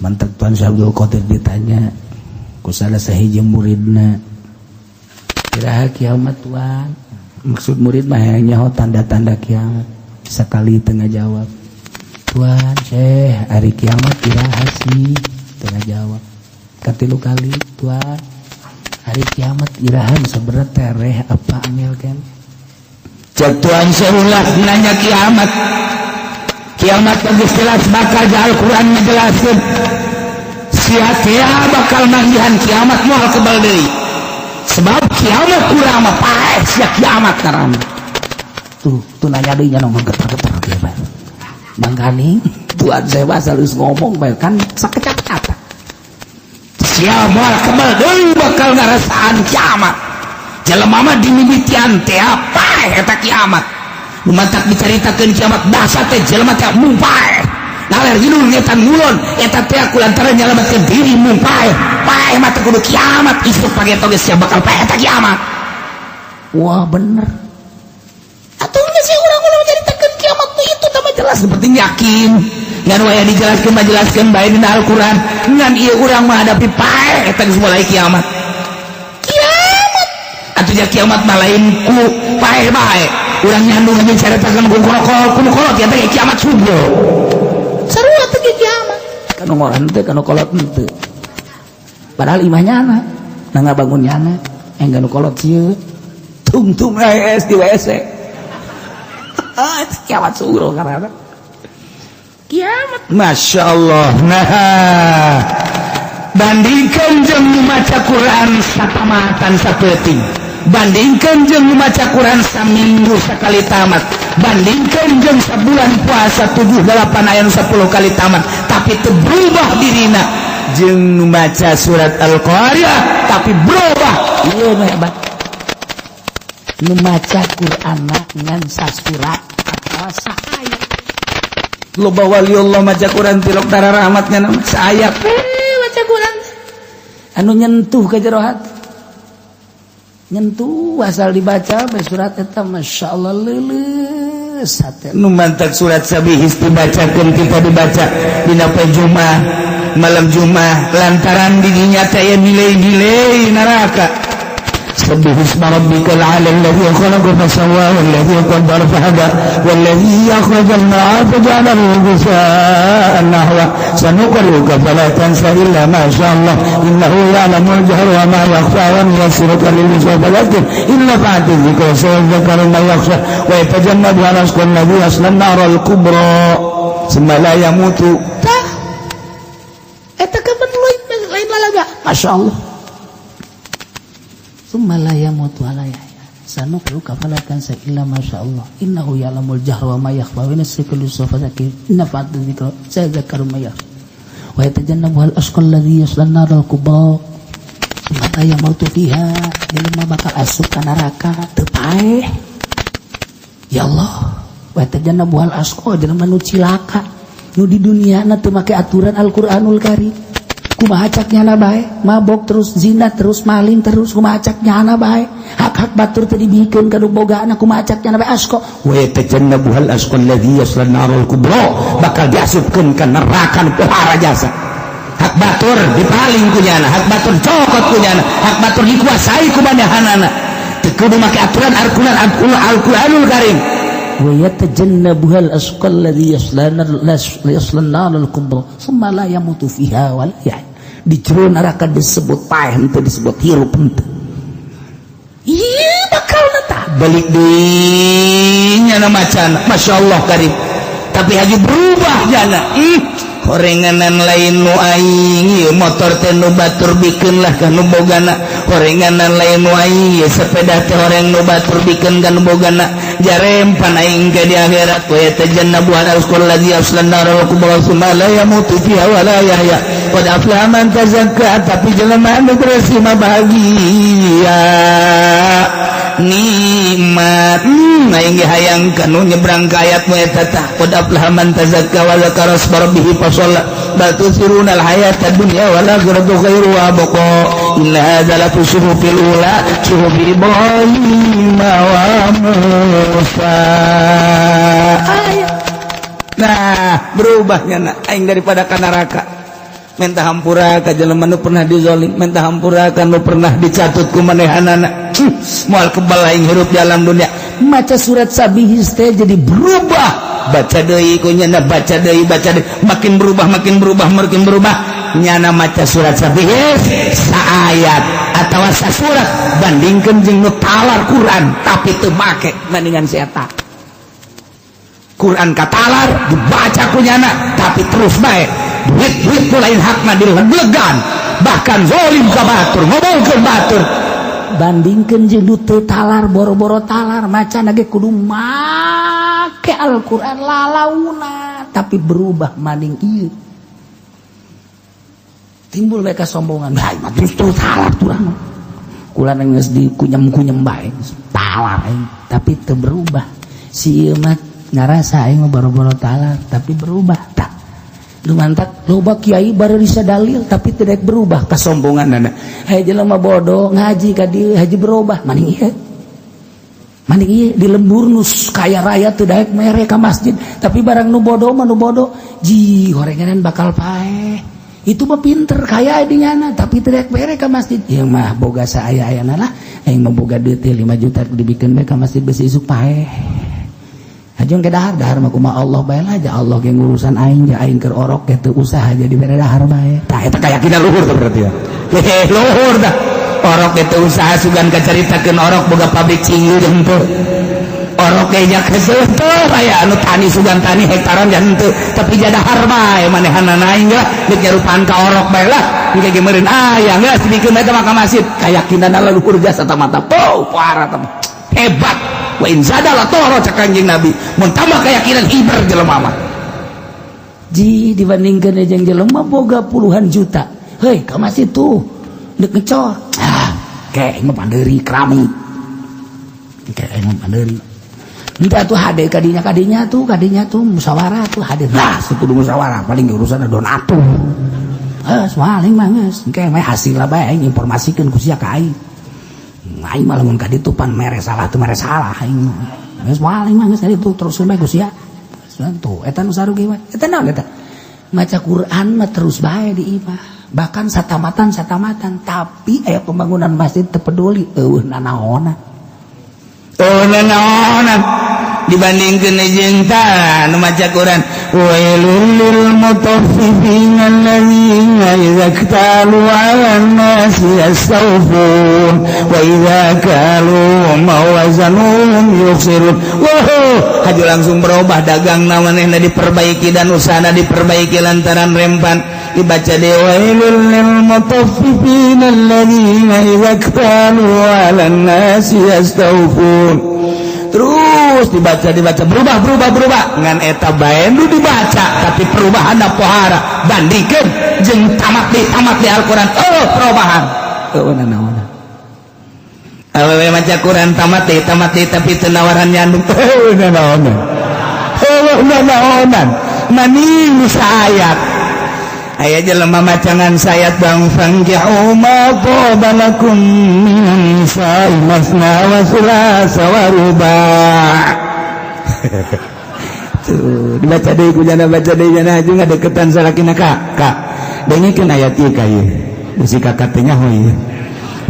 Mantap. Tuan Syekh Abdul Qadir ditanya ku salah sahiji muridna, "Iraha kiamat, Tuan?" Maksud murid mah hayang nyaho tanda-tanda kiamat. Sekali tengah jawab, "Tuan Syekh, ari kiamat iraha sih?" Tengah jawab. Katilu kali, "Tuan, ari kiamat iraha?" Sebenarnya tereh apa angel kan. Cek Tuan Syekh, ulah nanya kiamat. Kiamat geus jelas bakal di Al-Qur'an ngajelaskeun. Sia bakal manggihan kiamat moal kebal deui. Sebab kiamat kurang mah paeh sia kiamat karana. Tuh tuh nanya deui nya ngomong geter-geter kieu bae. Mangkani Tuan saya asal geus ngomong bae kan sakecap kata. Sia moal kebal deui bakal ngarasaan kiamat. Jelema mah dimimitian teh paeh eta kiamat. Nu matak dicaritakeun kiamat dahsyat teh jelema teh mung paeh. Ngaler ngidul, ngetan ngulon, eta teh kulantaran nyalametkeun diri mung paeh. Paeh mah teu kudu kiamat, isuk pageto geus sia bakal paeh eta kiamat. Wah, bener. Atuh geus sia urang-urang menceritakeun kiamat tuh itu tambah jelas. Seperti yakin ngan waya dijelaskeun mah jelaskeun bae dina Al-Qur'an, ngan ieu urang menghadapi paeh eta geus mulai kiamat. Kiamat atuh nya kiamat mah lain ku paeh bae. Urang nyandung aja caritakeun ku kolot ku kolot ya teh kiamat subuh. Sarua teh ge kiamat. Kanu ngoran teh kanu kolot henteu. Padahal imah nyana, na ngabangun nyana, enggan nu kolot sieun. Tungtung es di WC. Ah, itu kiamat sugro karena kiamat. Masya Allah. Nah, bandingkan jeung maca Quran satamatan sapeuting, bandingkan jeung maca Quran saminggu sekali tamat, bandingkan jeung sabulan puasa 7 8 ayat 10 kali tamat tapi teu berubah dirina, jeung maca surat Al-Qari'ah tapi berubah. Iya mah hebat. Nu maca Quran ngan sasurat atawa saayat. Loba wali Allah maca Quran tilok darah rahmatnya nama saayat. Maca Quran anu nyentuh ke jero hati. Nyentuh asal dibaca bae surat eta, Masya Allah, leuleus. Leres hate. Nu mantak surat Sabihis dibacakeun, kita dibaca dina poe Jumat, malam Jumat, lantaran didinya teh aya nilai-nilai neraka. سبح اسم ربك الأعلى الذي خلق فسوى والذي قدر فهدى والذي أخرج المرعى فجعله غثاء نحوه. سنقرئك فلا تنسى إلا ما شاء الله إنه يعلم الجهر وما يخفى ونيسرك لليسرى فذكر إن نفعت الذكرى سيذكر من يخشى ويتجنبها الأشقى الذي يصلى النار الكبرى ثم لا يموت. Tah, eta kapan lain lain lalaga. Masya Allah. ثم لا يموت ولا يحيا. سنقرئك فلا تنسى إلا ما شاء الله إنه يعلم الجهر وما يخفى ونيسرك لليسرى فذكر إن نفعت الذكرى سيذكر من يخشى ويتجنبها الأشقى الذي يصلى النار الكبرى ثم لا يموت فيها. Jelema bakal asup ka neraka teu paeh. Ya Allah. ويتجنبها الأشقى, jelema nu cilaka, nu di dunia na teu make aturan Al-Qur'anul Karim. Kumaha cak nyana bae, mabok terus, zina terus, maling terus, kumaha cak nyana bae, hak-hak batur teu dibikeun ka nu bogana, kumaha cak nyana bae, أشقى. ويتجنبها الأشقى الذي يصلى النار الكبرى, bakal diasupkeun ka neraka nu pohara jasa. Hak batur dipaling ku nyana, hak batur cokot ku nyana, hak batur dikuasai ku manehanana, teu kudu make aturan Al-Qur'an, Al-Qur'anul Karim. ويتجنبها الأشقى الذي يصلى النار الكبرى ثم لا يموت فيها ولا يحيا. Di jero neraka disebut paeh henteu, disebut hirup henteu. Iya, bakal tah. Balik deui nyana macan, Masya Allah Karim, tapi haji berubah jana. Ih, horenganan lain nu aing ieu, motor teh nu batur bikeun lah ka nu bogana. Horenganan lain nu aing ieu, sepeda teh horeng nu batur bikeun ka nu bogana. Jarempan aing ke di akhirat. ويتجنبها الأشقى الذي يصلى النار الكبرى ثم لا يموت فيها ولا يحيا. قد أفلح من تزكى. Tapi jelema anu bersih mah bahagia, nikmat. Aing ge hayang kanu nyebrang ka ayat mu eta tah. قد أفلح من تزكى وذكر اسم ربه فصلى. بل تؤثرون الحياة الدنيا والآخرة خير وأبقى. إن هذا لفي الصحف الأولى صحف إبراهيم وموسى. Nah, berubahnya nak aing daripada ka neraka, minta hampura ka jelema nu pernah dizolim, minta hampura ka nu pernah dicatut ku manehanana. Moal kebal aing hirup di alam dunia. Maca surat Sabihis teh jadi berubah. Baca deui ku nyana, baca deui, baca deui, makin berubah, makin berubah, makin berubah nyana. Maca surat Sabihis saayat atau sasurat bandingkeun jeung nu talar Quran tapi teu make, bandingan si eta. Quran katalar dibaca ku nyana, tapi terus bae duit duit ku lain hakna dileglegan, bahkan zolim ka batur, ngomongkeun batur. Bandingkeun jeung nu teu talar, boro-boro talar, maca ge kudu make Al-Qur'an lalauna, tapi berubah maning ieu timbul mereka sombongan. Nah, mah justru talar turang kula geus dikunyem-kunyem bae, talar aing, tapi teu berubah. Si ieu mah ngarasa aing mah boro-boro talar, tapi berubah. Tak lu mantak loba kiai baru bisa dalil tapi tidak berubah Kesombongan anak. Hey, jelema bodoh ngaji ka dieu haji berubah. Maning ieu, maning ieu di lembur nu kaya raya teu daek mere ka masjid, tapi barang nu bodoh mah, nu bodoh ji horenganan bakal paeh. Itu mah pinter kaya di nyana, tapi teu daek mere ka masjid. Ieu mah boga saaya-ayana lah, aing mah boga duit 5 juta dibikeun bae ka masjid, besi isuk paeh. Ajung ke dahar, dahar mah kumaha Allah bae lah aja. Allah ge ngurusan aing ja, aing keur orok ge teu usaha, jadi bere dahar bae. Tah, eta keyakinan luhur tuh berarti ya. Hehe, luhur dah. Orok ge teu usaha, sugan kacaritakeun orok boga pabrik cinggu jeung henteu. Orok ge nya heueuh teu aya anu tani, sugan tani hektaran ja henteu, tapi jadahar bae manehanana. Aing lah deuk nyarupaan ka orok bae lah, engke ge meureun aya geus dibikeun bae mah ka masjid. Keyakinan luhur jasa mata po parah teh, hebat. وإن زاد لطغى, cek Kanjeng Nabi, mun tambah keyakinan hiber jelema mah. Ji dibandingkan jeung jelema boga puluhan juta, hei, ka masjid tuh dek ngecor, ah kayak mah pandeuri keramik, kayak mah pandeuri. Entah tuh hade kadinya, kadinya tuh, kadinya tuh musyawarah tuh hade lah, kudu musyawarah, paling urusan donatur. Eh, paling mah geus engke mah hasil lah bae aing informasikeun ku sia ka aing. Aing mah lamun ka ditu pan mere salah teu mere salah aing mah. Geus moal aing mah, geus ditu terus bae geus ya. Tuh, eta nu sarugi mah. Eta naon eta? Maca Quran mah terus bae di imah. Bahkan satamatan satamatan, tapi aya pembangunan masjid teu peduli, euweuh nanaonan. Oh, nanaonan dibandingkeun jeung tah nu maca Quran, wailul lil mutaffifin alladzina idza iktalu 'alan nasi yastawfun wa idza kaluhum aw wazanuhum yukhsirun. Wah, haju langsung berubah dagang manehna diperbaiki dan usahana diperbaiki lantaran rempan dibaca de wailul lil mutaffifin alladzina idza iktalu 'alan nasi yastawfun. Terus dibaca, dibaca, berubah, berubah, berubah. Ngan eta bae nu dibaca, tapi perubahan pohara bandingkeun jeung tamat di Al-Qur'an. Oh, perubahan. Euweuh nanaonan. Awewe maca Quran tamat deui, tamat deui, tapi teu nawaran nyandung. Euweuh nanaonan, euweuh nanaonan. Maning ayat aya jelema macangan sayat bang, fankihu ma thaba lakum minan nisa'i masna wa thulatha wa ruba'. Tuh dibaca deui ku jana, baca deui jana, haju ngadeukeutan salakina, "Kak, kak, dengekeun ayat ieu ka ieu." Bisi kakak teh nyaho ieu.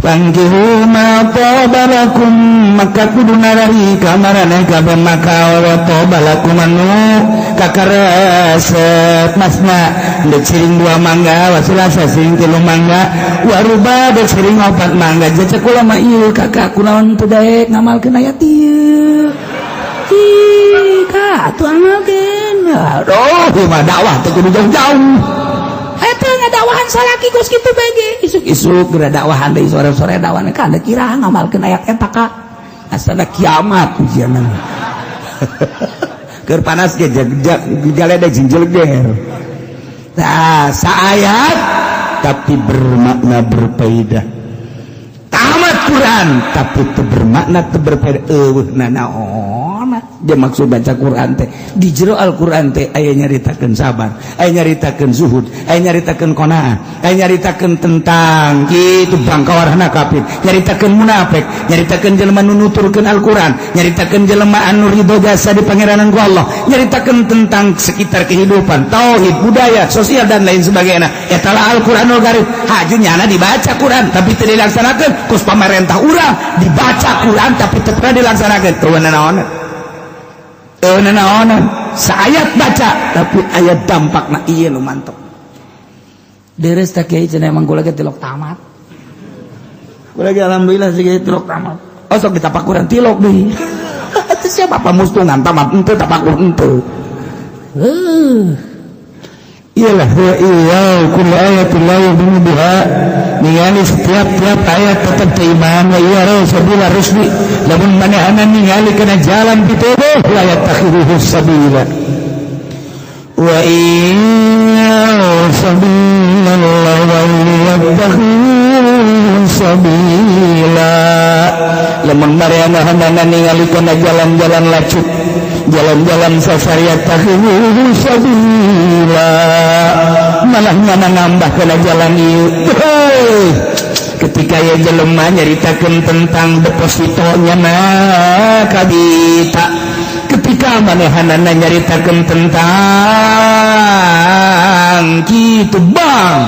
Fankihu ma thaba lakum, maka kudu narari ka maraneh kabeh maka wa thaba lakum anu kakaresep, masna dek siring dua mangga, wa tsulasa siring tilu mangga, waruba dek siring opat mangga. Jacak kula mah ieu, "Kakak, kunaon teu daek ngamalkeun ayat ieu? Ih, Kak, atuh amalkeun." Aduh, mah dakwah teu kudu jauh-jauh. Eta ngadakwahan salaki kos kitu bae ge. Isuk-isuk geura dakwahan deui, sore-sore dakwahan ka da kira ngamalkeun ayat eta ka. Asana kiamat ujianna. Keur panas ge galedeg jeung jeleger. Nah, saayat tapi bermakna, berfaedah. Tamat Quran tapi teu bermakna, teu berfaedah, euweuh nanaon. Dia maksud baca Quran teh, di jero Al-Quran teh aya nyaritakeun sabar, aya nyaritakeun zuhud, aya nyaritakeun qanaah, aya nyaritakeun tentang kitu bangkawarna kafir, nyaritakeun munafik, nyaritakeun jelema nu nuturkeun Al-Quran, nyaritakeun jelema anu ridho jasa di pangeranan ku Allah, nyaritakeun tentang sekitar kehidupan, tauhid, budaya, sosial, dan lain sebagainya. Eta lah Al-Quranul Karim. Haju nyana dibaca Quran tapi tidak dilaksanakan. Kus pamarentah urang dibaca Quran tapi teu pernah dilaksanakan, euweuh naon, naonan. Saayat baca tapi ayat dampakna ieu nu mantep. Deres tak kiai cenah, emang kula ge tilok tamat. Kula ge alhamdulillah sih tilok tamat. Oh, sok ditapakuran tilok deui. Itu siapa pamustungan tamat henteu, tapakur henteu. Iyalah, wa iya kullu ayatin la yu'minu biha, ningali setiap-tiap ayat tetap iman, wa iya sabila rusdi, lamun manehna ningali kana jalan pituduh, la yattakhiduhu sabila, wa iya sabila wa yattakhidhu sabila, lamun manehna ningali kana jalan-jalan lacut, jalan-jalan sasar, yattakhidhu sabila, malah nyana nambah kana jalan ieu. Ketika ya jelema nyaritakeun tentang depositonya nah kabita, ketika manehanana nyaritakeun tentang kitu bang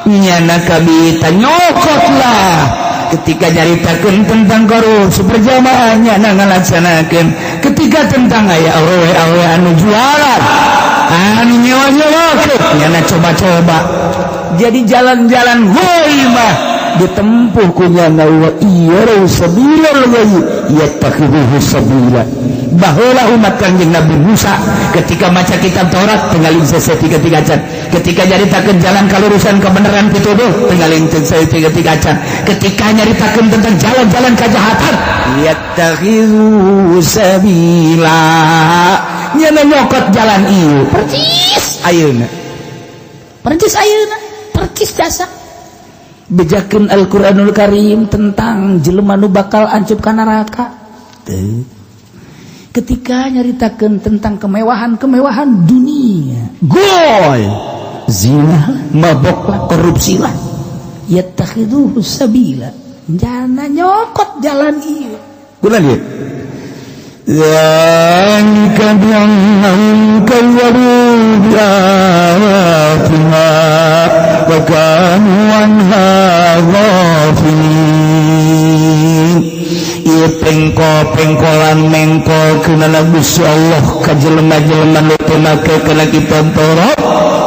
nyana kabita nyokot lah, ketika nyaritakeun tentang korupsi berjamaah nyana ngalaksanakeun, ketika tentang aya awewe awewe anu jualan, anu nyewa-nyewa, nyana coba-coba. Jadi jalan-jalan woi mah ditempuh ku nyana. Wa iya sabila ghayyi yattakhidhuhu sabila. Baheula umat Kanjeng Nabi Musa ketika maca kitab Taurat tinggalin sese tiga tiga can, ketika nyaritakeun jalan kalurusan, kebenaran, pituduh, tinggalin sese tiga tiga can, ketika nyaritakeun tentang jalan-jalan kejahatan, yattakhidhu sabila, nyana nyokot jalan ieu Percis. Ayeuna. Percis ayeuna, percis jasa. Bejakeun Al-Qur'anul Karim tentang jelema nu bakal ancup ka neraka. Teu. Ketika nyaritakeun tentang kemewahan-kemewahan dunia, goy zina, mabok lah, korupsi lah. Yattakhidhuhu sabila. Jana nyokot jalan ieu. Kunaon ieu? ذلك بأنهم كذبوا بآياتنا وكانوا عنها غافلين. Ieu pengkol-pengkolan mengkol kenana Gusti Allah ka jelema-jelema nu teu make kana kitab Taurat.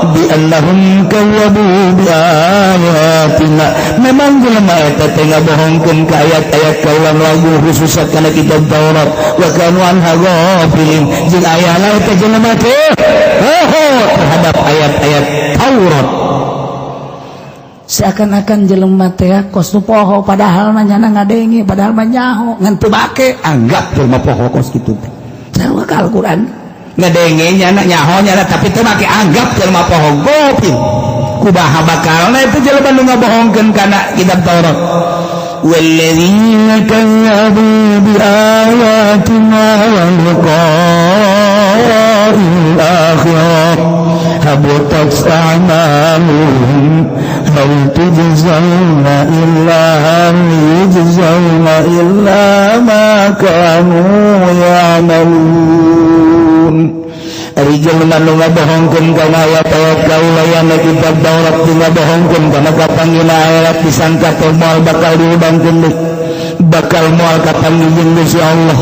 Bi annahum kazzabu bi ayatina, memang jelema eta teh ngabohongkeun ka ayat-ayat kaula lagu, khususna kana kitab Taurat. Wa kanu anha ghafilin, jeung aya eta jelema teh terhadap ayat-ayat Taurat. Seakan-akan jelema teh kos nu poho, padahal mah nyana ngadenge, padahal mah nyaho, ngan teu make. Anggap jelema poho kos kitu teh. Sarua ka Al-Qur'an. Ngadenge nyana, nyaho nyana, tapi teu make, anggap jelema poho, gofil. Kumaha bakalna itu jelema nu ngabohongkeun kana kitab Taurat? والذين كذبوا بآياتنا ولقاء الآخرة هبطت أعمالهم هل تجزون إلا هل يجزون إلا ما كانوا يعملون. Ari jelema nu ngabohongkeun kana ayat-ayat kaula yang kitab Taurat jeung ngabohongkeun kana kapanggihna akhirat, disangka teh moal bakal diudangkeun deui, bakal moal kapanggih jeung Gusti Allah.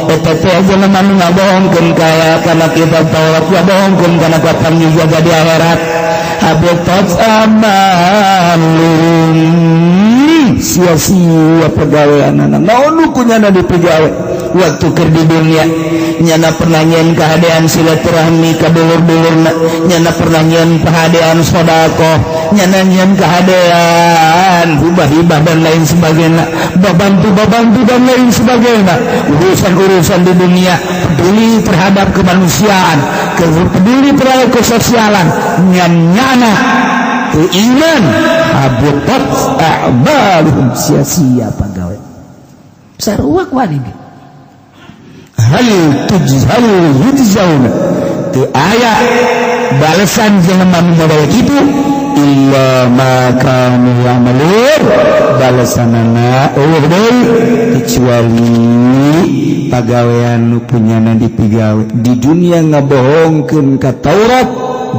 Eta teh jelema nu ngabohongkeun kana kitab Taurat, ngabohongkeun kana kapanggih jaga di akhirat, habitat amalum, sia-sia pagaweanana. Naon nu kunyana dipigawe waktu keur di dunia? Nyana pernah nyeun kahadean silaturahmi ka dulur-dulurna, nyana pernah nyeun kahadean sedekah, nyana nyeun kahadean hibah-hibah dan lain sebagainya, babantu-babantu dan lain sebagainya, urusan-urusan di dunia, peduli terhadap kemanusiaan, peduli terhadap kesosialan, nyana teu iman. Habitat a'maluhum, sia-sia pagawe. Sarua kuari. Hal tujzal yujzauna, teu aya balesan jelema model kitu, illa ma kanu ya'malun, balesanana eueuh deui kecuali pagawean nu punyana dipigawe di dunia. Ngabohongkeun ka Taurat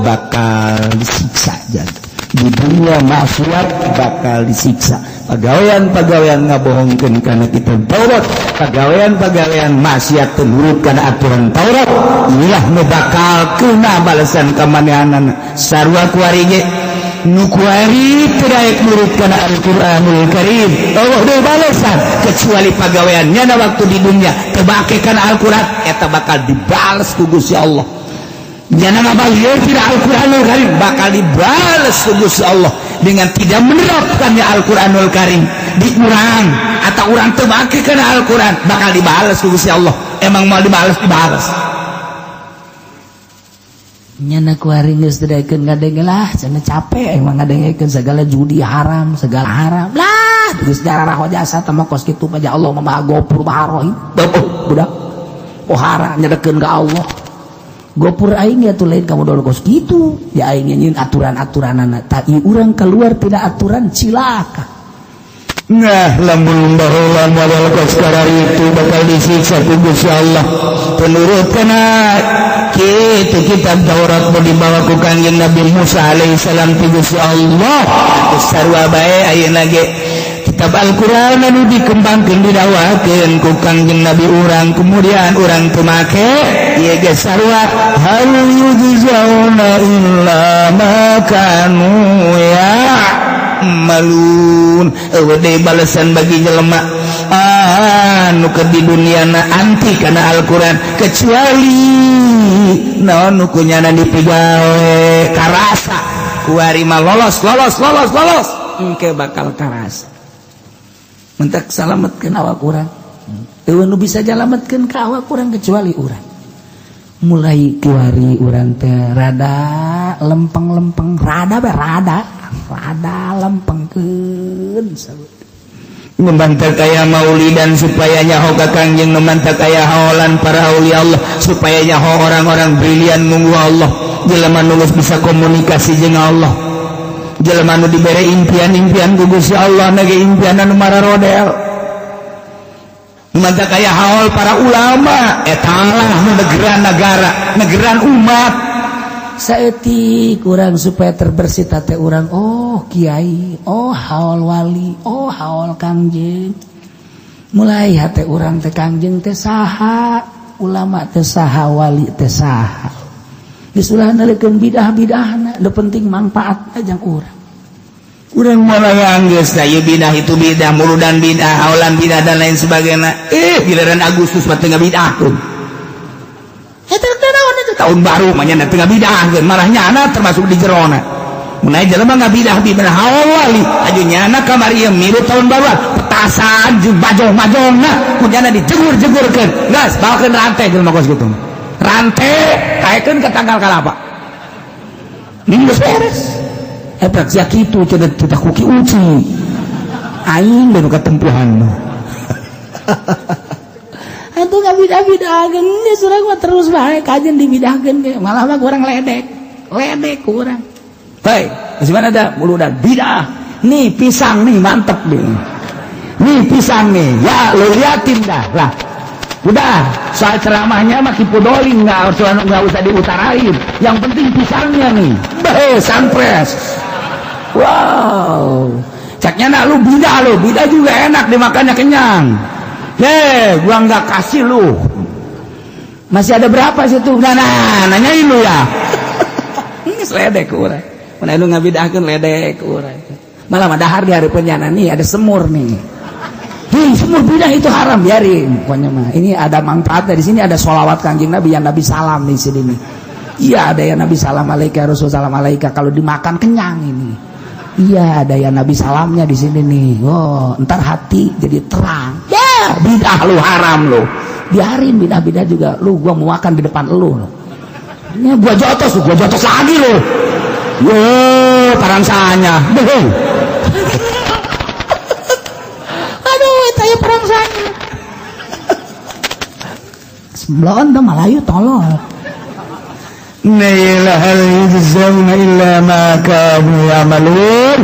bakal disiksa jaga, di dunia maksiat bakal disiksa. Pagawean-pagawean ngabohongkeun kana kitab Taurat, pagawean-pagawean maksiat, nurut kana aturan Taurat, inilah nu bakal kena balasan kamanehanana. Sarua kuari ge, nu kuari teu daek nurut kana Al-Qur'anul Karim, Allah deui balasan kecuali pagawean nyana waktu di dunia teu bake kana Al-Qur'an, eta bakal dibales ku Gusti Allah. Nyana ngabalieur tidak Al-Qur'anul Karim, bakal dibales ku Gusti Allah dengan tidak menerapkannya Al-Qur'anul Karim di urang, atau urang teu make kana Al-Qur'an, bakal dibales ku Gusti Allah. Emang mau dibales, dibales. Nyana kuari geus teu daekeun ngadenge lah cenah, capek emang ngadengekeun segala judi haram, segala haram lah, geus darah jasa teh mah kos kitu aja. Allah mah Maha Gopur, Maha Rahim. Oh, budak pohara nyedekeun ka Allah. Gopur aing ya tuh lain kamu dulu kos kitu ya, aing nyeun aturan-aturanana tak urang keluar tidak aturan, cilaka. Nah, lamun baheula model kos itu bakal disiksa ku Gusti Allah penurut kana kitu. Kitab Taurat mau dibawa ku Kangjeng Nabi Musa alaihissalam ti Gusti Allah. Sarua bae ayeuna ge, kitab Al-Qur'an anu dikembangkeun, didakwakeun ku Kangjeng Nabi urang, kemudian urang teu make, ieu ge sarua. Hal yujzauna illa ma kanu ya'malun, euweuh deui balesan bagi jelema anu keur di duniana anti kana Al-Qur'an kecuali naon nu kunyana dipigawe. Karasa kuari mah lolos, lolos, lolos, lolos, engke bakal karasa. Mentak salametkeun awak urang, euweuh nu bisa nyalametkeun ka awak urang kecuali urang. Mulai kiwari urang teh rada lempeng-lempeng, rada be rada rada lempengkeun. Memantau kaya maulidan supaya nyaho ka Kangjeng, memantau kaya haolan para aulia Allah supaya nyaho orang-orang brilian nunggu Allah, jelema nu geus bisa komunikasi jeung Allah. Jelema nu dibere impian-impian ku Gusti Allah nage impian anu mararodel. Mata kaya haul para ulama eta lah nu negeran negara, negeran umat. Saeutik urang supaya terbersih tate urang, oh kiai, oh haul wali, oh haul kangjeng. Mulai hate urang teh kangjeng teh saha, ulama teh saha, wali teh saha. Geus ulah nalikeun bidah-bidahna, nu penting manfaatna jang urang. Urang mulai anggeus da ieu bidah, itu bidah, muludan bidah, haulan bidah, dan lain sebagainya. Giliran Agustus mah teu ngabidahkeun. Eta teh naon itu tahun baru mah nya teu ngabidahkeun, malah nyana termasuk di jerona. Mun aya jelema ngabidah bidah haul wali, aju nyana kamari ieu milu tahun baru petasan jeung bajong-bajongna ku nyana dijegur-jegurkeun. Geus bawakeun rantai jelema kos kitu. Rantai kaekeun ka tangkal kalapa. Ini geus beres. Eta sia kitu cenah teu kuki uci. Aing nu katempuhan mah. Atuh ngabidahkeun geus urang mah terus bae kajen dibidahkeun ge, malah mah kurang ledek. Ledek kurang. Baik, di mana ada muludan bidah. Nih pisang nih mantep nih. Nih pisang nih, ya lu liatin dah lah. Udah, soal ceramahnya mah kipudoling nggak usah diutarain. Yang penting pisangnya nih. Beh, sunfresh. Wow. Caknya nak lu bidah, lu bidah juga enak dimakannya, kenyang. Heh, gua nggak kasih lu. Masih ada berapa situ? Nah, nanyain lu ya. Ini ledek urang. Mana lu ngabidahkeun ledek urang. Malah mah dahar di hari penyana nih ada semur nih. Hei, semur bidah itu haram, biarin. Pokoknya mah ini ada manfaatnya, di sini ada sholawat Kanjeng Nabi yang Nabi salam di sini nih. Iya, ada yang Nabi salam alaika, Rasul salam alaika, kalau dimakan kenyang ini. Iya, ada yang Nabi salamnya di sini nih. Oh, ntar hati jadi terang. Ya, bidah lu haram lu. Biarin bidah-bidah juga lu, gua mau makan di depan lu. Ini gua jotos lagi lu. Yo, parangsanya. Beuh. Aduh, saya perangsanya. Sebelum dah Malayu tolol. Naila hal yujzauna illa ma kanu ya'malun.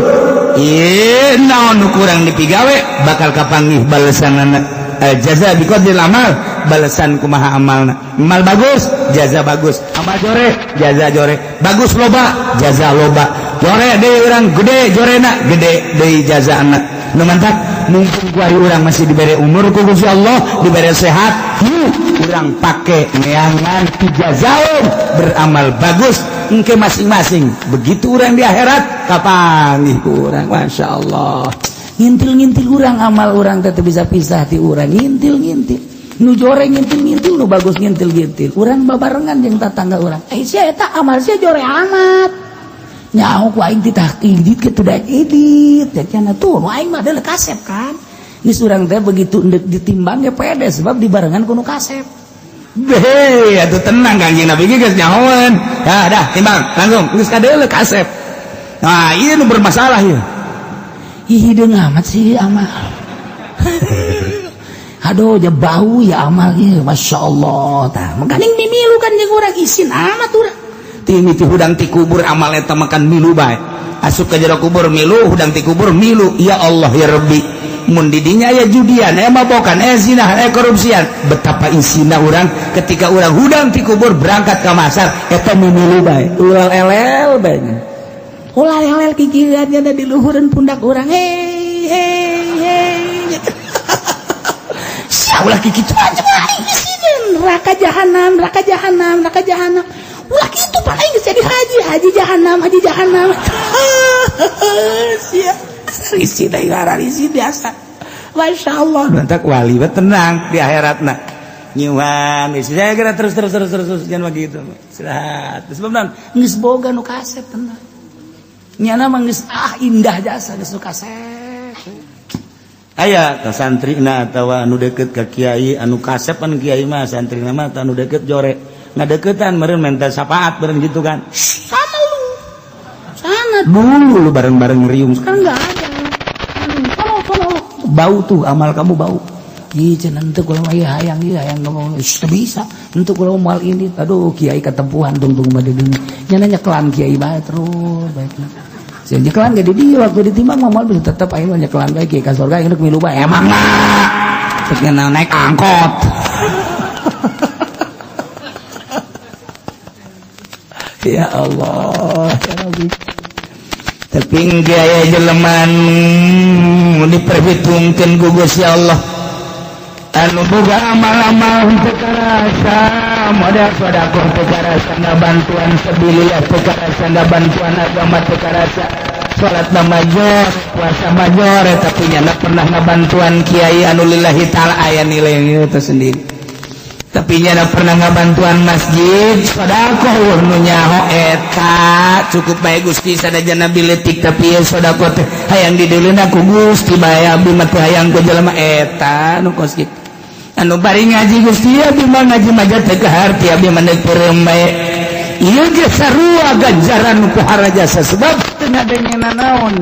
Ieu naon nu kurang dipigawe bakal kapanggih balesanana. Jaza biqadril amal, balesan kumaha amalna. Amal bagus, jaza bagus. Amal jore, jaza jore. Bagus loba, jaza loba. Jore deui urang gede jorena, gede deui jazana. Nu mantak mumpung kuari urang masih dibere umur ku Gusti Allah, dibere sehat, yuk urang pake neangan tijazaun beramal bagus engke masing-masing. Begitu urang di akhirat kapanggih ku urang, Masya Allah. Ngintil-ngintil urang amal urang teh teu bisa pisah ti urang, ngintil-ngintil. Nu jore ngintil-ngintil, nu bagus ngintil-ngintil. Urang babarengan jeung tatangga urang. Eh sia eta amal sia jore amat. Nyaho ku aing titah idit kitu daek idit. Teh cenah tuh nu aing mah deuleu kasep kan. Geus urang teh begitu endek ditimbang ge pede sebab dibarengan ku nu kasep. Beh, atuh tenang, Kanjeng Nabi ge geus nyahoeun. Dah, dah timbang langsung geus kadeuleu kasep. Nah, ieu nu bermasalah ieu. Ih, hideung amat sih amal. Aduh, ja bau ya amal ieu, Masya Allah. Tah, makaning mimilu kan jeung urang isin amat urang. Ti hudang ti kubur amal eta makan milu bae. Asup ka jero kubur milu, hudang ti kubur milu. Ya Allah ya Rabbi. Mun di dinya aya judian, aya mabokan, aya zina, aya korupsian. Betapa isina urang ketika urang hudang ti kubur berangkat ke masar eta mimilu bae. Ulah elel bae. Ulah elel kikieuan nya di luhureun pundak urang. Hei hei hei. Sia ulah kikitu aja mah aing isieun. Neraka jahanam, neraka jahanam, neraka jahanam. Ulah kitu pak aing geus jadi haji, haji jahanam, haji jahanam. Sia. Risi deui risi biasa. Masya Allah. Mantak wali we tenang di akhiratna. Nyuhan, saya kira terus terus terus terus terus jangan begitu. Istirahat. Sebab naon? Geus boga nu kasep tenang. Nyana mah geus ah indah jasa geus nu kasep. Aya ka santrina atawa anu deket ka kiai anu kasep kan kiai mah santrina mah anu deket jore. Ngadeukeutan meureun menta syafaat meureun gitu kan. Sama lu. Sana dulu lu bareng-bareng riung. Sekarang enggak ada. Sono sono. Bau tuh amal kamu bau. Ih, cenah henteu kula mah ieu hayang ieu hayang ngomong teu bisa. Henteu kula moal ini. Aduh, kiai ketempuhan tungtung mah di dunia. Nya nanya kelan kiai bae terus baikna. Sing nyekelan ge di dieu waktu ditimbang mah moal bisa, tetep aing mah nyekelan bae ka surga, aing milu bae. Emang lah cek naik angkot. Ya Allah ya Rabbi, tapi aya jelema diperhitungkan ku Gusti Allah anu boga amal-amal teu karasa, modal sedekah teu karasa, bantuan sabilillah teu karasa, bantuan agama teu karasa, salat major, puasa major, tapi nyana pernah ngabantuan kiai anu lillahi ta'ala, aya nilai itu sendiri. Tapi nyana pernah ngabantuan masjid, sedekah nu nyaho eta cukup bae Gusti, sadajana biletik tapi ya sedekah teh hayang dideuleuna ku Gusti bae, abdi mah teu hayang ku jelema eta nu kos kitu. Anu bari ngaji, Gusti, abdi mah ngaji mah teu kaharti, abdi mah deuk peureum bae. Ieu ge sarua ganjaran ku harajasa sebab teu ngadengena naon.